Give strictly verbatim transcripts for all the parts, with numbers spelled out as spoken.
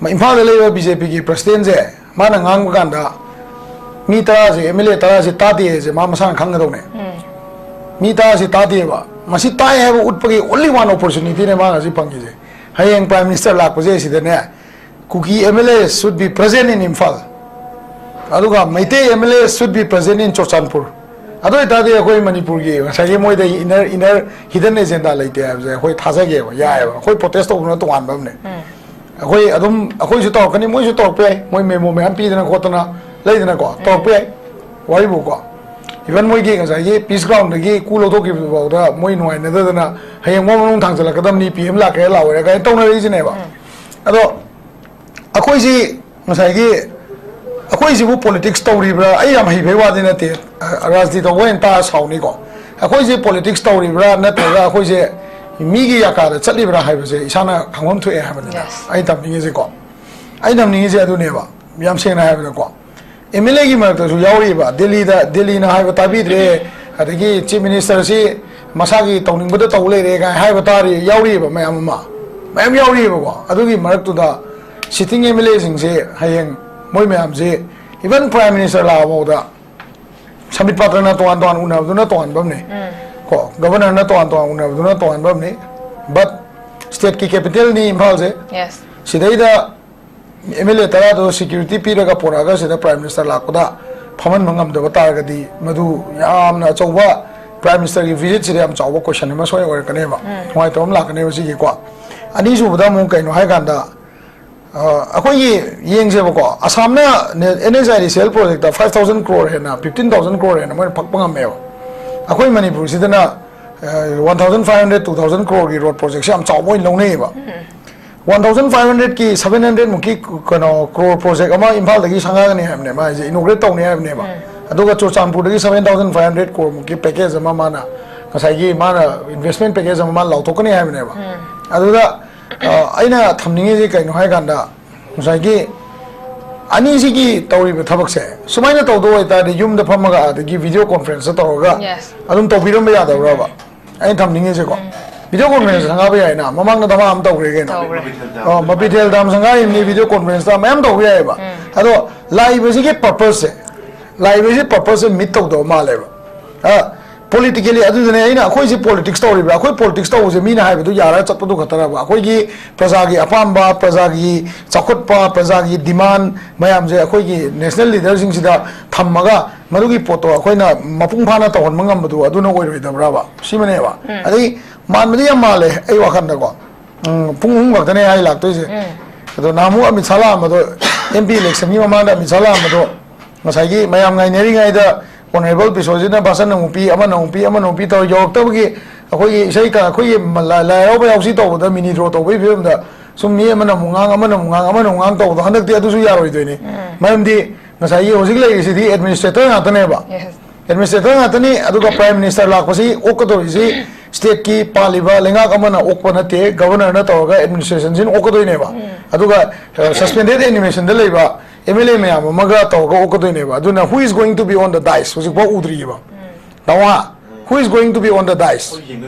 ꯏꯝꯐꯥꯜꯗ ꯂꯩꯕ B J ꯄꯤꯒꯤ ꯄ꯭ꯔꯁꯤꯗꯦꯟꯁꯦ, ꯃꯥꯅ ꯉꯥꯡꯕ ꯀꯥꯟꯗ ꯃꯤ ꯇꯔꯥꯁꯦ, ꯑꯦꯝ ꯑꯦꯜ ꯑꯦ ꯇꯔꯥꯁꯦ ꯇꯥꯗꯦ ꯍꯥꯏꯁꯦ ꯃꯥ ꯃꯁꯥꯅ ꯈꯪꯒꯗꯧꯅꯦ꯫ ꯃꯤ ꯇꯔꯥꯁꯦ ꯇꯥꯗꯦꯕ꯫ ꯃꯁꯤ ꯇꯥꯏ ꯍꯥꯏꯕ ꯎꯠꯄꯒꯤ only one opportunity ꯅꯦ ꯃꯥꯅ ꯍꯧꯖꯤꯛ ꯐꯪꯉꯤꯁꯦ꯫ ꯍꯌꯦꯡ Prime Minister ꯂꯥꯛꯄꯁꯦ ꯁꯤꯗꯅꯦ, Kuki M L A should be present in Imphal, ꯑꯗꯨꯒ Meitei M L A should be present in Churachandpur. ꯑꯗꯨ ꯑꯣꯏꯇꯥꯔꯗꯤ ꯑꯩꯈꯣꯏ ꯃꯅꯤꯄꯨꯔꯒꯤ ꯉꯁꯥꯏꯒꯤ ꯃꯣꯏꯗ inner, inner hidden agenda ꯂꯩꯇꯦ ꯍꯥꯏꯕꯁꯦ ꯑꯩꯈꯣꯏ ꯊꯥꯖꯒꯦꯕ, ꯌꯥꯏꯑꯕ꯫ ꯑꯩꯈꯣꯏ protest ꯇꯧꯕꯅ ꯇꯣꯉꯥꯟꯕ ꯑꯃꯅꯦ꯫ ꯑꯩꯈꯣꯏ ꯑꯗꯨꯝ, ꯑꯩꯈꯣꯏꯁꯨ ꯇꯧꯔꯛꯀꯅꯤ, ꯃꯣꯏꯁꯨ ꯇꯧꯔꯛꯄ ꯌꯥꯏ, ꯃꯣꯏ memo ꯃꯌꯥꯝ ꯄꯤꯗꯅ ꯈꯣꯠꯇꯅ ꯂꯩꯗꯅꯀꯣ, ꯇꯧꯔꯛꯄ ꯌꯥꯏ꯫ ꯋꯥꯔꯤꯕꯨꯀꯣ, even ꯃꯣꯏꯒꯤ ꯉꯁꯥꯏꯒꯤ peace ground ꯗꯒꯤ ꯀꯨ ꯂꯧꯊꯣꯛꯈꯤꯕ ꯐꯥꯎꯗ ꯃꯣꯏ ꯅꯨꯡꯉꯥꯏꯅꯗꯗꯅ ꯍꯌꯦꯡ ꯃꯣꯏ ꯃꯅꯨꯡ ꯊꯥꯡꯖꯜꯂꯛꯀꯗꯕꯅꯤ, ꯄꯤ ꯑꯦꯝ ꯂꯥꯛꯀꯦꯔꯥ ꯂꯥꯛꯑꯣꯏꯔꯥ ꯀꯥꯏꯅ ꯇꯧꯅꯔꯛꯏꯁꯤꯅꯦꯕ꯫ ꯑꯗꯣ ꯑꯩꯈꯣꯏꯁꯤ ꯉꯁꯥꯏꯒꯤ, ꯑꯩꯈꯣꯏꯁꯤꯕꯨ politics ꯇꯧꯔꯤꯕ꯭ꯔꯥ? ꯑꯩ ꯌꯥꯝ ꯍꯩꯕꯩ ꯋꯥꯗꯤ ꯅꯠꯇꯦ, ꯑ, ꯔꯥꯖꯅꯤꯇꯤ ꯇꯧꯕ ꯑꯣꯏꯅ ꯇꯥꯔ ꯁꯥꯎꯅꯤꯀꯣ꯫ ꯑꯩꯈꯣꯏꯁꯦ politics ꯇꯧꯔꯤꯕ꯭ꯔꯥ ꯅꯠꯇ꯭ꯔꯒ ꯑꯩꯈꯣꯏꯁꯦ ꯃꯤꯒꯤ ꯌꯥꯀꯥꯗ ꯆꯠꯂꯤꯕ꯭ꯔꯥ ꯍꯥꯏꯕꯁꯦ ꯏꯁꯥꯅ ꯈꯪꯐꯝ ꯊꯣꯛꯑꯦ ꯍꯥꯏꯕꯅꯤꯗ꯫ Yes. ꯑꯩ ꯇꯝꯅꯤꯡꯉꯤꯁꯦꯀꯣ, ꯑꯩ ꯇꯝꯅꯤꯡꯉꯤꯁꯦ ꯑꯗꯨꯅꯦꯕ, ꯌꯥꯝ ꯁꯦꯡꯅ ꯍꯥꯏꯕꯗꯀꯣ꯫ ꯑꯦꯝ ꯑꯦꯜ ꯑꯦꯒꯤ ꯃꯔꯛꯇꯁꯨ ꯌꯥꯎꯔꯤꯕ, ꯗꯦꯜꯂꯤꯗ, ꯗꯦꯜꯂꯤꯅ ꯍꯥꯏꯕ ꯇꯥꯕꯤꯗ꯭ꯔꯦ, ꯑꯗꯒꯤ chief minister ꯁꯤ ꯃꯁꯥꯒꯤ ꯇꯧꯅꯤꯡꯕꯗ ꯇꯧ ꯂꯩꯔꯦ ꯀꯥꯏꯅ ꯍꯥꯏꯕ ꯇꯥꯔꯤ, ꯌꯥꯎꯔꯤꯕ ꯃꯌꯥꯝ ꯑꯃ, ꯃꯌꯥꯝ ꯌꯥꯎꯔꯤꯕꯀꯣ꯫ ꯑꯗꯨꯒꯤ ꯃꯔꯛꯇꯨꯗ sitting ꯑꯦꯝ ꯑꯦꯜ ꯑꯦꯁꯤꯡꯁꯦ ꯍꯌꯦꯡ ꯃꯣꯏ ꯃꯌꯥꯝꯁꯦ, even Prime Minister ꯂꯥꯛꯑꯐꯥꯎꯗ ꯁꯝꯕꯤꯠ ꯄꯥꯇ꯭ꯔꯅ ꯇꯣꯉꯥꯟ ꯇꯣꯉꯥꯟ ꯎꯅꯕꯗꯨꯅ ꯇꯣꯉꯥꯟꯕ ꯑꯃꯅꯤ꯫ ꯀꯣ, Governor ꯅ ꯇꯣꯉꯥꯟ ꯇꯣꯉꯥꯟ ꯎꯅꯕꯗꯨꯅ ꯇꯣꯉꯥꯟꯕ ꯑꯃꯅꯤ꯫ But state ꯀꯤ capital ꯅꯤ ꯏꯝꯐꯥꯜꯁꯦ꯫ Yes. ꯁꯤꯗꯩꯗ ꯑꯦꯝ ꯑꯦꯜ ꯑꯦ ꯇꯔꯥꯗꯣ security ꯄꯤꯔꯒ ꯄꯣꯔꯛꯑꯒ ꯁꯤꯗ Prime Minister ꯂꯥꯛꯄꯗ ꯐꯝꯍꯟꯕ ꯉꯝꯗꯕ ꯇꯥꯔꯒꯗꯤ, ꯃꯗꯨ ꯌꯥꯝꯅ ꯑꯆꯧꯕ, Prime Minister ꯒꯤ visit ꯁꯤꯗ ꯌꯥꯝ ꯆꯥꯎꯕ question ꯑꯃ ꯁꯣꯏ ꯑꯣꯏꯔꯛꯀꯅꯦꯕ꯫ ꯅꯨꯡꯉꯥꯏꯇꯕ ꯑꯃ ꯂꯥꯛꯀꯅꯦꯕ ꯁꯤꯒꯤꯀꯣ꯫ ꯑꯅꯤꯁꯨꯕꯗ ꯑꯃꯨꯛ ꯀꯩꯅꯣ ꯍꯥꯏ ꯀꯥꯟꯗ, ꯑ, ꯑꯩꯈꯣꯏꯒꯤ ꯌꯦꯡꯁꯦꯕꯀꯣ, ꯑꯁꯥꯝꯅ N H I D C L project five thousand crore ꯍꯦꯟꯅ, fifteen thousand crore ꯍꯦꯟꯅ ꯃꯣꯏꯅ ꯐꯛꯄ ꯉꯝꯃꯦꯕ꯫ ꯑꯩꯈꯣꯏ ꯃꯅꯤꯄꯨꯔꯁꯤꯗꯅ, ꯑ, one thousand five hundred, two thousand crore ꯒꯤ road project ꯁꯦ ꯌꯥꯝ ꯆꯥꯎꯕ ꯑꯣꯏꯅ ꯂꯧꯅꯩꯌꯦꯕ꯫ One thousand five hundred ꯀꯤ seven hundred ꯃꯨꯛꯀꯤ ꯀꯩꯅꯣ crore project ꯑꯃ ꯏꯝꯐꯥꯜꯗꯒꯤ ꯁꯪꯒꯥꯒꯅꯤ ꯍꯥꯏꯕꯅꯦ, ꯃꯥ ꯍꯥꯏꯁꯦ inaugurate ꯇꯧꯅꯤ ꯍꯥꯏꯕꯅꯦꯕ꯫ ꯑꯗꯨꯒ ꯆꯨꯔꯆꯥꯟꯄꯨꯔꯗꯒꯤ seven thousand five hundred crore ꯃꯨꯛꯀꯤ package ꯑꯃ ꯃꯥꯅ, ꯉꯁꯥꯏꯒꯤ ꯃꯥꯅ investment package ꯑꯃ ꯃꯥꯅ ꯂꯥꯎꯊꯣꯛꯀꯅꯤ ꯍꯥꯏꯕꯅꯦꯕ꯫ ꯑꯗꯨꯗ, ꯑ, ꯑꯩꯅ ꯊꯝꯅꯤꯡꯉꯤꯁꯤ ꯀꯩꯅꯣ ꯍꯥꯏ ꯀꯥꯟꯗ, ꯉꯁꯥꯏꯒꯤ ꯑꯅꯤꯁꯤꯒꯤ ꯇꯧꯔꯤꯕ ꯊꯕꯛꯁꯦ ꯁꯨꯃꯥꯏꯅ ꯇꯧꯗꯧ ꯑꯣꯏꯇꯥꯔꯗꯤ ꯌꯨꯝꯗ ꯐꯝꯃꯒ ꯑꯗꯒꯤ video conference ꯇꯧꯔꯒ Yes. ꯑꯗꯨꯝ ꯇꯧꯕꯤꯔꯝꯕ ꯌꯥꯗꯕ꯭ꯔꯕ? ꯑꯩꯅ ꯊꯝꯅꯤꯡꯉꯤꯁꯦꯀꯣ꯫ ꯚꯤꯗꯤꯑꯣ ꯀꯣꯟꯐꯔꯦꯟꯁ ꯁꯪꯒꯥꯕ ꯌꯥꯏꯅ ꯃꯃꯥꯡꯗ ꯙꯃꯥ ꯑꯃ ꯇꯧꯈ꯭ꯔꯦ ꯀꯩꯅꯣ꯫ ꯇꯧꯈ꯭ꯔꯦ꯫ ꯑꯣ, ꯃꯕꯤꯊꯦꯜ ꯗꯥꯝ ꯁꯪꯒꯥꯔꯤꯕꯅꯤ, ꯚꯤꯗꯤꯑꯣ ꯀꯣꯟꯐꯔꯦꯟꯁꯇ ꯃꯌꯥꯝ ꯇꯧꯕ ꯌꯥꯏꯑꯕ꯫ ꯑꯗꯣ ꯂꯥꯛꯏꯕꯁꯤꯒꯤ ꯄꯔꯄꯁꯁꯦ, ꯂꯥꯛꯏꯕꯁꯤ ꯄꯔꯄꯁꯁꯦ ꯃꯤꯠ ꯇꯧꯗꯕ ꯃꯥꯜꯂꯦꯕ꯫ ꯄꯣꯂꯤꯇꯤꯀꯦꯂꯤ ꯑꯗꯨꯗꯅꯦ ꯑꯩꯅ, ꯑꯩꯈꯣꯏꯁꯦ ꯄꯣꯂꯤꯇꯤꯛꯁ ꯇꯧꯔꯤꯕ꯭ꯔꯥ? ꯑꯩꯈꯣꯏ ꯄꯣꯂꯤꯇꯤꯛꯁ ꯇꯧꯕꯁꯦ ꯃꯤꯅ ꯍꯥꯏꯕꯗꯨ ꯌꯥꯔꯒ ꯆꯠꯄꯗꯨ ꯈꯛꯇꯔꯕ? ꯑꯩꯈꯣꯏꯒꯤ ꯄ꯭ꯔꯖꯥꯒꯤ ꯑꯄꯥꯝꯕ, ꯄ꯭ꯔꯖꯥꯒꯤ ꯆꯥꯎꯈꯠꯄ, ꯄ꯭ꯔꯖꯥꯒꯤ ꯗꯤꯃꯥꯟ ꯃꯌꯥꯝꯁꯦ ꯑꯩꯈꯣꯏꯒꯤ ꯅꯦꯁꯅꯦꯜ ꯂꯤꯗꯔꯁꯤꯡꯁꯤꯗ ꯊꯝꯃꯒ ꯃꯗꯨꯒꯤ ꯄꯣꯠꯇꯣ ꯑꯩꯈꯣꯏꯅ ꯃꯄꯨꯡ ꯐꯥꯅ ꯇꯧꯍꯟꯕ ꯉꯝꯕꯗꯨ ꯑꯗꯨꯅ ꯑꯣꯏꯔꯣꯏꯗꯕ꯭ꯔꯕ? ꯁꯤꯃꯅꯦꯕ꯫ ꯑꯗꯩ ꯃꯥꯟꯕꯗꯤ ꯌꯥꯝ ꯃꯥꯜꯂꯦ ꯑꯩ ꯋꯥꯈꯜꯗꯀꯣ꯫ ꯎꯝ, ꯄꯨꯡ ꯑꯍꯨꯝ ꯈꯛꯇꯅꯦ ꯑꯩ ꯂꯥꯛꯇꯣꯏꯁꯦ꯫ ꯑꯗꯣ ꯅꯍꯥꯟꯃꯨꯛ ꯑꯃꯤꯠ ꯁꯥ ꯂꯥꯛꯑꯝꯕꯗꯣ, ꯑꯦꯝ ꯄꯤ ꯏꯂꯦꯛꯁꯟꯒꯤ ꯃꯃꯥꯡꯗ ꯑꯃꯤꯠ ꯁꯥ ꯂꯥꯛꯑꯝꯕꯗꯣ, ꯉꯁꯥꯏꯒꯤ ꯃꯌꯥꯝ ꯉꯥꯏꯅꯔꯤꯉꯩꯗ ꯑꯣꯅꯔꯦꯕꯜ ꯕꯤꯁꯣꯖꯤꯠꯅ ꯚꯥꯁꯟ ꯑꯃꯨꯛ ꯄꯤ, ꯑꯃꯅ ꯑꯃꯨꯛ ꯄꯤ, ꯑꯃꯅ ꯑꯃꯨꯛ ꯄꯤ ꯇꯧꯔ ꯌꯧꯔꯛꯇꯕꯒꯤ ꯑꯩꯈꯣꯏꯒꯤ ꯏꯁꯩ ꯀ-, ꯑꯩꯈꯣꯏꯒꯤ ꯃ-, ꯂꯥꯏ ꯂꯥꯏ ꯍꯔꯥꯎꯕ ꯌꯥꯎꯁꯤ ꯇꯧꯕꯗ ꯃꯤꯅꯤ ꯗ꯭ꯔꯣ ꯇꯧꯕꯒꯤ ꯐꯤꯕꯝꯗ ꯁꯨꯝ ꯃꯤ ꯑꯃꯅ ꯑꯃꯨꯛ ꯉꯥꯡ, ꯑꯃꯅ ꯑꯃꯨꯛ ꯉꯥꯡ, ꯑꯃꯅ ꯑꯃꯨꯛ ꯉꯥꯡ ꯇꯧꯕꯗꯣ ꯍꯟꯗꯛꯇꯤ ꯑꯗꯨꯁꯨ ꯌꯥꯔꯣꯏꯗꯣꯏꯅꯤ꯫ ꯃꯔꯝꯗꯤ ꯉꯁꯥꯏꯒꯤ ꯍꯧꯖꯤꯛ ꯂꯩꯔꯤꯁꯤꯗꯤ ꯑꯦꯗꯃꯤꯅꯤꯁꯇ꯭ꯔꯦꯇꯔ ꯉꯥꯛꯇꯅꯦꯕ꯫ Yes. ꯑꯦꯗꯃꯤꯅꯤꯁꯇ꯭ꯔꯦꯇꯔ ꯉꯥꯛꯇꯅꯤ꯫ ꯑꯗꯨꯒ ꯄ꯭ꯔꯥꯏꯝ ꯃꯤꯅꯤꯁꯇꯔ ꯂꯥꯛꯄꯁꯤ ꯑꯣꯛꯀꯗꯧꯔꯤꯁꯤ ꯁ꯭ꯇꯦꯠꯀꯤ ꯄꯥꯜꯂꯤꯕ ꯂꯩꯉꯥꯛ ꯑꯃꯅ ꯑꯣꯛꯄ ꯅꯠꯇꯦ, ꯒꯕꯔꯅꯔꯅ ꯇꯧꯔꯒ ꯑꯦꯗꯃꯤꯅꯤꯁꯇ꯭ꯔꯦꯁꯟꯁꯤꯅ ꯑꯣꯛꯀꯗꯣꯏꯅꯦꯕ꯫ ꯑꯗꯨꯒ ꯁꯁꯄꯦꯟꯗꯦꯗ ꯑꯦꯅꯤꯃꯦꯁꯟꯗ ꯂꯩꯕ ꯑꯦꯝ ꯑꯦꯜ ꯑꯦ ꯃꯌꯥꯝ ꯑꯃꯒ ꯇꯧꯔꯒ ꯑꯣꯛꯀꯗꯣꯏꯅꯦꯕ꯫ ꯑꯗꯨꯅ who is going to be on the dais ꯍꯧꯖꯤꯛꯐꯥꯎ ꯎꯗ꯭ꯔꯤꯑꯕ꯫ ꯅꯋꯥ, who is going to be on the dais?